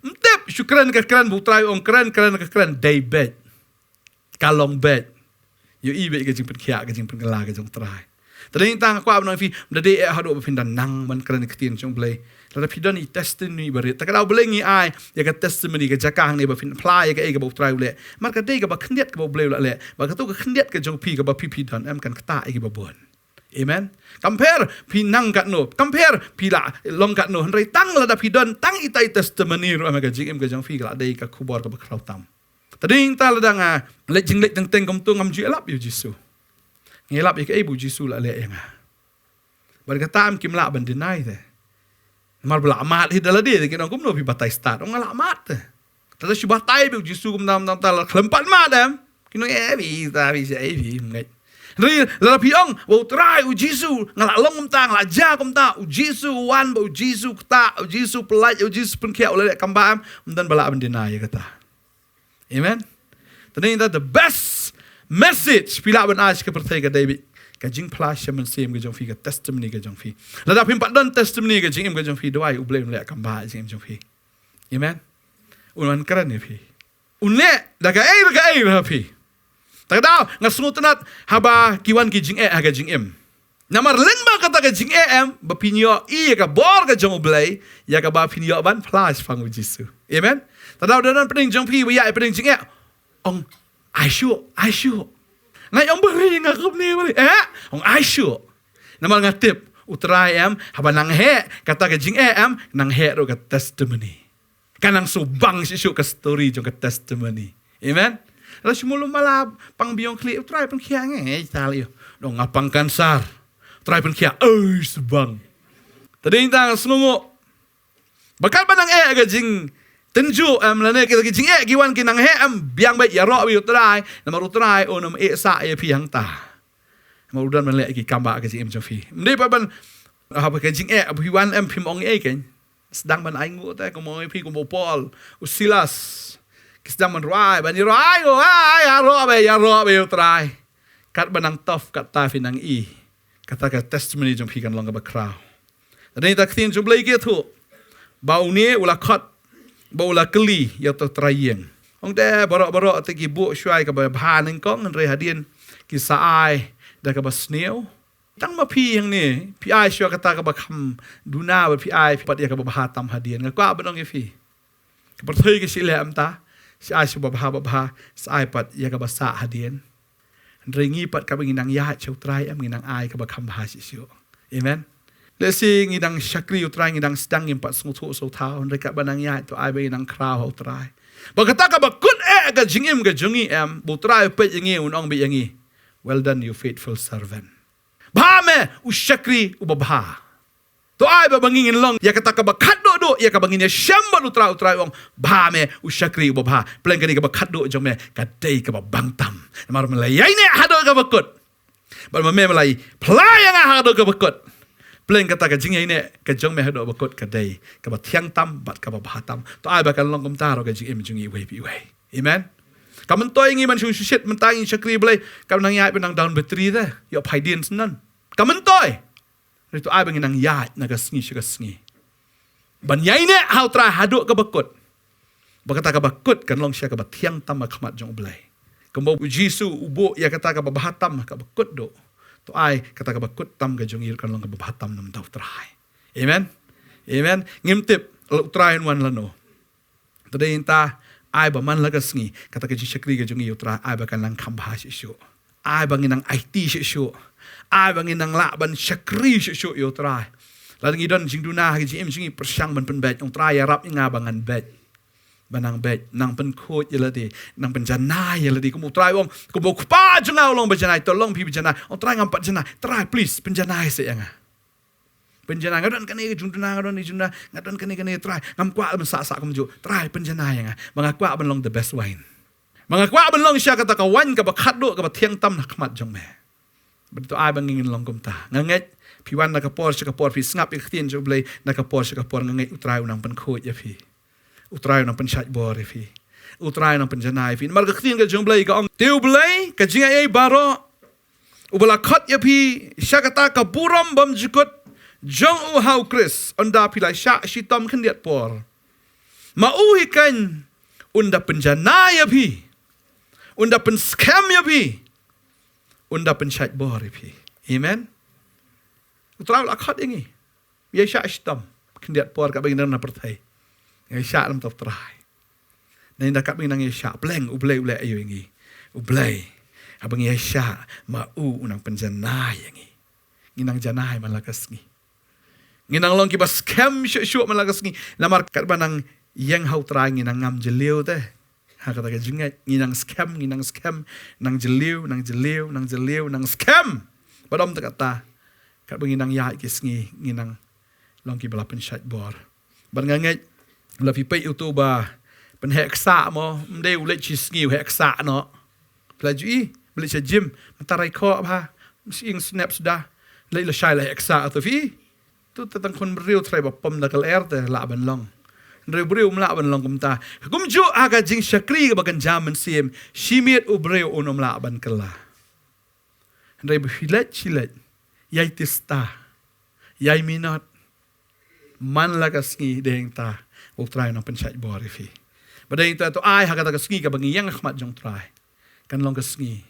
Ym tip, shu kren ka kren, bad U Trai u ong kren, kren ka kren, dei beit. Ka long beit. Ïohi beit ka jingpynkhiah, ka jingpynkylla ka jong U Trai. Te dei tang nga kwah ban ong ïa phi, ym da dei eh haduh ba phin da nang ban kren ka ktien jong U Blei. Lada phi don i testimony barit, te ka daw balei ngi ai ïa ka testimony, ka jaka hangne ba phin phla ïa kaei kaba U Trai u leh. Namar ka dei kaba khyndiat kaba U Blei u la leh. Bad kato ka khyndiat ka jong phi kaba phi phi don, em, kan ktah ïa kiba bun. Amen. Kam pher phi nang katno, kam pher phi la long katno, hynrei tang lada phi don tang ita i testimony ruh, em, ka jingim ka jong phi ka la dei ka khubor kaba khraw tam. Te dei tang lada nga leit jingleit teng teng kumto, ngam ju ïalap ïa U Jisu. Nga ïalap ïa kaei ba U Jisu u la leh ïa nga. Bad kata em kim lah ban deny te. Namar ba la mad hi da lade te, kin ong kumno phi batai stad. Ong nga la mad te. Te lada shu batai beit U Jisu kumta, kumta, kumta, la khlem pat mad em, kin ong eh phi, ta phi, sha ei phi, ym ngeit. Hynrei lada phi ong ba U Trai, U Jisu, nga la long kumta, nga la jia kumta, U Jisu u wan, ba U Jisu u ktah, U Jisu u pyllait, U Jisu u pynkhiah, u la leh kam ba em, ym don ba lah ban deny ïa kata. Amen. Te dei tang the best message phi lah ban ai sha ka pyrthei ka dei beit ka jingphla sha mynsiem ka jong phi, ka testimony ka jong phi. Lada phim pat don testimony, ka jingim ka jong phi, duwai U Blei un leh kam ba ha jingim jong phi. Amen. Un wan kren ïa phi. Un leh da kaei da kaei ha phi. Te ka daw nga sngewtynnat haba ki wan ki jingeh ha ka jingim. Namar lyngba kata ka jingeh, em, ba phin ïohi ïa ka bor ka jong U Blei, ïa kaba phin ïoh ban phla shaphang U Jisu. Amen. Te daw da don pdeng jong phi ba ïa pdeng jingeh, ong ai shuh, ai shuh. Nga ong balei nga kumne balei, eh, ong ai shuh. Namar nga tip U Trai, em, haba nang heh kata ka jingeh, em, nang heh ruh ka testimony. Ka nang shu bang shisha ka story jong ka testimony. Amen. La shu mulu mala pang biang khlieh, U Trai pynkhiah ngi, eh, ta leh ïoh. Dang nga pang kansar, U Trai pynkhiah, oi, shu bang. Te dei tang sngewnguh. Ba katba nang eh ka jingtynjuh, em, lane ka jingeh ki wan ki nang heh, em, biang beit, ïaroh beit ïa U Trai. Namar U Trai un ym eh sah ïa phi hangta. Namar u don ban leh ki kam ba ha ka jingim jong phi. Ym dei pat ban, haba ka jingeh ba phi wan, em, phim ong ei kein. Sdang ban ainguh te, kum ong ïa phi kum u Paul, u Silas. Ki sdang ban rwai, ban ïaroh, ai, ïaroh beit, ïaroh beit ïa U Trai. Katba nang tough, kata phi nang i, kata ka testimony jong phi kan long kaba khraw. Te da ktien jong U Blei ka ïathuh ba une u la khot, ba u la kylli ïa uta u trai ïing. Ong te baroh baroh te ki buh shuwa ïa kaba bha nyngkong, hynrei hadien ki sa ai da kaba sniew. Tang ma phi hangne, phi ai shuwa kata kaba kham duna bad phi ai pat ïa kaba bha tam hadien. Nga kwah ban ong ïa phi, ka pyrthei ka shu leh kumta, shu ai shuwa ba bha ba bha, shu ai pat ïa kaba sah hadien. Hynrei ngi pat katba ngi nang ïaid sha U Trai, em, ngi nang ai kaba kham bha shisha. Amen. Lehse ngi nang shakri U Trai, ngi nang sdang, ngim pat sngewthuh sngewthaw, hynrei katba nang ïaid, to ai ba ngi nang khraw ha U Trai. Ba kata kaba kut eh ka jingim ka jong ngi, em, ba U Trai u peit ïa ngi, un ong beit ïa ngi, "Well done, you faithful servant. Bha me, u shakri uba bha." To ai ba, ba ngin long ïa kata kaba khatduh duh, ïa kaba ngin ïashem bad U Trai, U Trai u ong, "Bha me, u shakri uba bha. Pleng kane kaba khatduh jong me ka dei kaba bang tam. Namar me la ïaineh haduh kaba kut, bad ma me me la phla ïa nga haduh kaba kut. Pleng kata ka jingïaineh ka jong me haduh ba kut ka dei kaba thiang tam bad kaba bha tam." To ai ba kan long kumta ruh ka jingim jong ngi iwei pa iwei. Amen. Kam myntoi ngi ban shu shit mynta ngi shakri Blei, kam nang ïaid ban nang down battery te, ïoh phai dien syndon. Kam myntoi. Hynrei to ai ba ngin nang ïaid na ka sngi sha ka sngi ban ïaineh ha U Trai haduh kaba kut, ba kata kaba kut kan long shisha kaba thiang tam ha khmat jong U Blei. Kumba U Jisu u buh ïa kata kaba bha tam ha kaba kut duh, to ai kata kaba kut tam ka jong ngi kan long kaba bha tam na ka bynta U Trai. Amen. Amen. Ngim tip la U Trai un wan lano. Te dei nangta, ai ba man la ka sngi kata ka jingshakri ka jong ngi ïa U Trai ai ba kan nang kham bha shisha. Ai ba ngin nang aiti shisha. Ai ba ngin nang lah ban shakri shisha ïa U Trai. Lada ngi don jingduna ha ka jingim jong ngi, pyrshang ban pynbeit. Ong, "Trai, ïarap ïa nga ba ngan beit, ba nang beit, nang pynkhuid ïa lade, nang pynjanai ïa lade." Kumba U Trai u ong, "Kumba U Kpa jong nga u long ba janai, to long phi ba janai." Ong, "Trai, ngam pat janai." "Trai, please, pynjanai sa ïa nga. Pynjanai, nga don kane ka jingduna, nga don ka jingduna, nga don kane, kane, Trai. Ngam kwah ban sah sah kumjuh. Trai, pynjanai ïa nga. Ba nga kwah ban long the best wine. Ba nga kwah ban long shisha kata ka wine kaba khatduh, kaba thiang tam na khmat jong me." Bad to ai ba ngin long kumta. Nga ngeit phi wan na ka por sha ka por, phi sngap ïa ka ktien jong U Blei na ka por sha ka por, nga ngeit U Trai u nang pynkhuid ïa phi. U Trai u nang pynshait bor ïa phi. U Trai u nang pynjanai ïa phi. Namar ka ktien ka jong U Blei ka ong, "Te U Blei ka jingaiei baroh, uba la khot ïa phi sha kata ka burom bymjukut jong u ha U Khrist, ynda phi la shah shitom khyndiat por, ma u hi keiñ un da pynjanai ïa phi, un da pynskhem ïa phi, un da pynshait bor ïa phi." Amen. U Trai u la khot ïa ngi. Ïa shah shitom khyndiat por katba ngi don na pyrthei. Ïa shah lem, to Trai. Nangta katba ngi nang ïa shah, pleng U Blei u leh aïu ïa ngi? U Blei, haba ngi ïa shah, ma u u nang pynjanai ïa ngi. Ngi nang janai man la ka sngi. Ngi nang long kiba skhem shuh shuh man la ka sngi. Namar katba nang ïeng ha U Trai ngi nang ngam jylliew te. Ha kata ka jingngeit, ngi nang skhem, ngi nang skhem, nang jylliew, nang jylliew, nang jylliew, nang skhem. Bad ym tang kata, katba ngi nang ïaid ki sngi, ngi nang long kiba la pynshait bor. Bad nga ngeit, la phi peit uto uba pynheh ksah mo, ym dei u leit shi sngi u heh ksah noh. Phi la ju i, ba leit sha gym, mynta rai khoh bha, shu ïeng snep suda, leit lashai la heh ksah, to phi. To te tang khun briew trai ba pom da ka lyer te lah ban long. Hynrei u briew um lah ban long kumta. Kumjuh ha ka jingshakri kaba kynja mynsiem, shi miet u briew un ym lah ban kylla. Hynrei ba phi leit shi leit, ïai tista, ïai minot, man la ka sngi dei hangta U Trai u nang pynshait bor ïa phi. Ba dei hangta, to ai ha kata ka sngi kaba ngi ïeng ha khmat jong U Trai, kan long ka sngi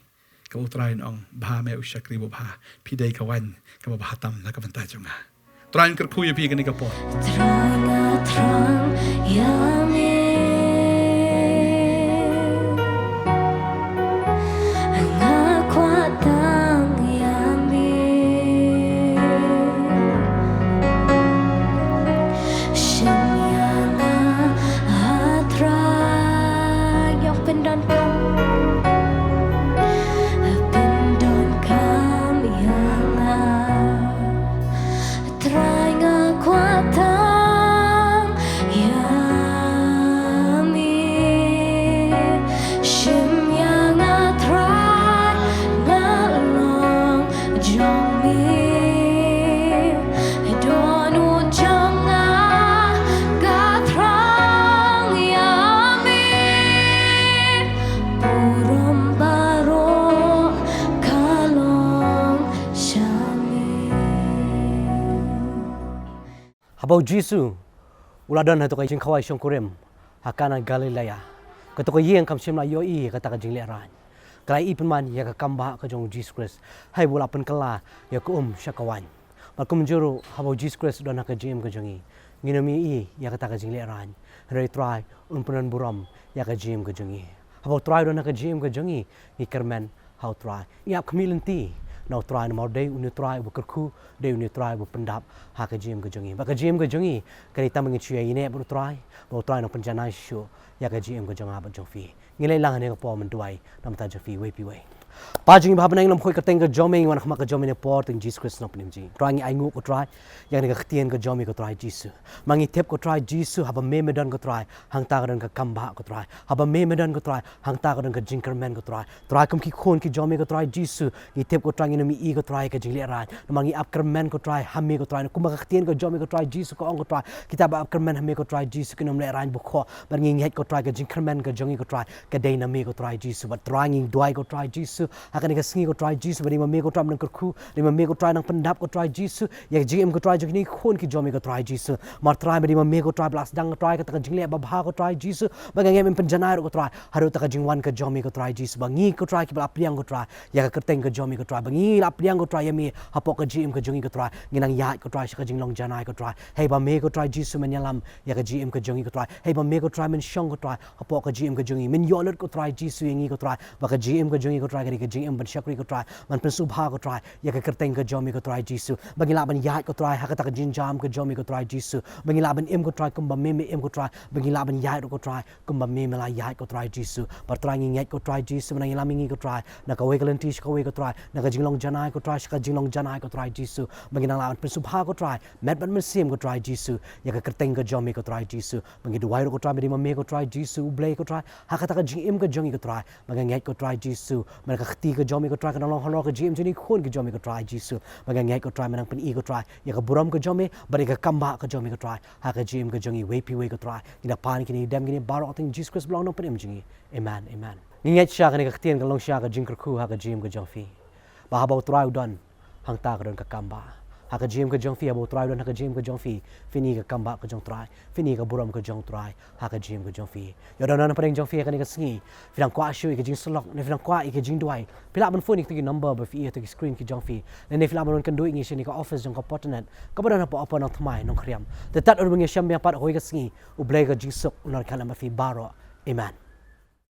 kaba U Trai un ong, "Bha me u shakri ba bha, phi dei ka waiñ kaba bha tam na ka bynta jong nga." U Trai un kyrkhu ïa phi kane ka por. Trai, nga thrang ïa me. Nga kwah tang ïa me. Shem ïa nga, ah Trai, ïoh pyndonkam. Pyndonkam ïa nga. Trai, nga kwah tang ïa Ba u Jisu u la don ha katu ka jingkhawai shongkurim ha Kana Galilea. Katu ka ïing kam shym la ïohi ïa kata ka jinglehrain. Ka la ïohi pynban ïa ka kam bah ka jong u Jisu Khrist. Hynrei u la pynkylla ïa ka um sha ka waiñ. Bad kumjuh ruh haba u Jisu Khrist u don ha ka jingim ka jong ngi, ngin ym ïohi ïa kata ka jinglehrain. Hynrei u Trai un pynburom ïa ka jingim ka jong ngi. Haba u Trai u don ha ka jingim ka jong ngi, ngi kyrmen ha u Trai. Ngi ap khmih lynti na u Trai namar dei une u Trai uba kyrkhu, dei une u Trai uba pyndap ha ka jingim ka jong ngi. Bad ka jingim ka jong ngi ka dei tang ba ngin shu ïaineh bad u Trai, ba u Trai un pynjanai shuh ïa ka jingim ka jong nga bad jong phi. Ngin leit lang ha kane ka por ban duwai na ka bynta jong phi iwei pa iwei. Kpa jong ngi ba ha bneng, lem khuid ka kyrteng ka jong me, ngi wan ha khmat ka jong me ha kane ka por ha u kyrteng Jisu Khrist u nongpynim jong ngi. Trai, ngi ainguh ko Trai ïa kane ka ktien ka jong me ko Trai Jisu. Ma ngi tip ko Trai Jisu, haba me me don ko Trai, hangta ka don ka kam bah ko Trai. Haba me me don ko Trai, hangta ka don ka jingkyrmen ko Trai. Trai, kum ki khun ki jong me ko Trai Jisu, ngi tip ko Trai ngin ym ïohi ko Trai ïa ka jinglehrain. Namar ngi ap kyrmen ko Trai ha me ko Trai. Kumba ka ktien ka jong me ko Trai Jisu ka ong ko Trai, kita ba ap kyrmen ha me ko Trai Jisu kin ym lehrain bakhuid. Bad ngi ngeit ko Trai ka jingkyrmen ka jong ngi ko Trai ka dei na me ko Trai Jisu. Bad Trai, ngi duwai ko Trai Jisu ha kane ka sngi ko Trai Jisu, ba dei ma me ko Trai ba nang kyrkhu, dei ma me ko Trai nang pyndap ko Trai Jisu ïa ka jingim ko Trai jong kine ki khun ki jong me ko Trai Jisu. Namar Trai, ba dei ma me ko Trai ba la sdang ko Trai kata ka jingleh babha ko Trai Jisu. Bad nga ngeit men pynjanai ruh ko Trai haduh kata ka jingwan ka jong me ko Trai Jisu. Ba ngi ko Trai kiba la pdiang ko Trai ïa ka kyrteng ka jong me ko Trai, ba ngi la pdiang ko Trai ïa me hapoh ka jingim ka jong ngi ko Trai, ngin nang ïaid ko Trai sha ka jinglong janai ko Trai. Hei ba me ko Trai Jisu men ïalam ïa ka jingim ka jong ngi ko Trai. Hei ba me ko Trai men shong ko Trai hapoh ka jingim ka jong ngi. Men ïoh lut ko Trai Jisu ïa ngi ko Trai, ba ka jingim ka jong ngi ko Trai ka dei ka jingim ban shakri ko Trai, ban pynsngewbha ko Trai ïa ka kyrteng ka jong me ko Trai Jisu. Ba ngin lah ban ïaid ko Trai ha kata ka jingjam ka jong me ko Trai Jisu. Ba ngin lah ban im ko Trai kumba me me im ko Trai. Ba ngin lah ban ïaid ruh ko Trai kumba me me la ïaid ko Trai Jisu. Bad Trai, ngi ngeit ko Trai Jisu men nang ïalam ïa ngi ko Trai, na kawei ka lynti sha kawei ko Trai, na ka jinglong janai ko Trai sha ka jinglong janai ko Trai Jisu. Ba ngin nang lah ban pynsngewbha ko Trai met bad mynsiem ko Trai Jisu ïa ka kyrteng ka jong me ko Trai Jisu. Ba ngi duwai ruh ko Trai, ba dei ma me ko Trai Jisu U Blei ko Trai ha kata ka jingim ka jong ngi ko Trai. Ba nga ngeit ko Trai Jisu, ba ka kti ka jong me ko Trai kan long halor ka jingim jong kine ki khun ki jong me ko Trai Jisu. Ba nga ngeit ko Trai men nang pyni ko Trai ïa ka burom ka jong me bad ïa ka kam bah ka jong me ko Trai ha ka jingim ka jong ngi iwei pa iwei ko Trai. Ngi da pan kine, dem kine baroh ha kyrteng Jisu Khrist u nongpynim jong ngi. Amen, amen. Ngi ngeit shisha kane ka ktien kan long shisha ka jingkyrkhu ha ka jingim ka jong phi, ba haba u Trai u don, hangta ka don ka kam bah. Ha ka jingim ka jong phi, haba u Trai u don ha ka jingim ka jong phi, phin i ka kam bah ka jong u Trai, phin i ka burom ka jong u Trai ha ka jingim ka jong phi. Ïoh don na pdeng jong phi ha kane ka sngi, phi dang kwah shuh ïa ka jingsyllok ne phi dang kwah ïa ka jingduwai, phi lah ban phone ïa katu ka number ba phi i ha katu ka screen ka jong phi, ne phi lah ban wan kynduh ïa ngi sha kane ka office jong ka Portnet kaba don hapoh Upper Nongthymmai, Nongkhrem. Te tad ur ba ngin ïashem biang pat ha kawei ka sngi, U Blei ka jingsuk un nang ïaid lem bad phi baroh. Amen.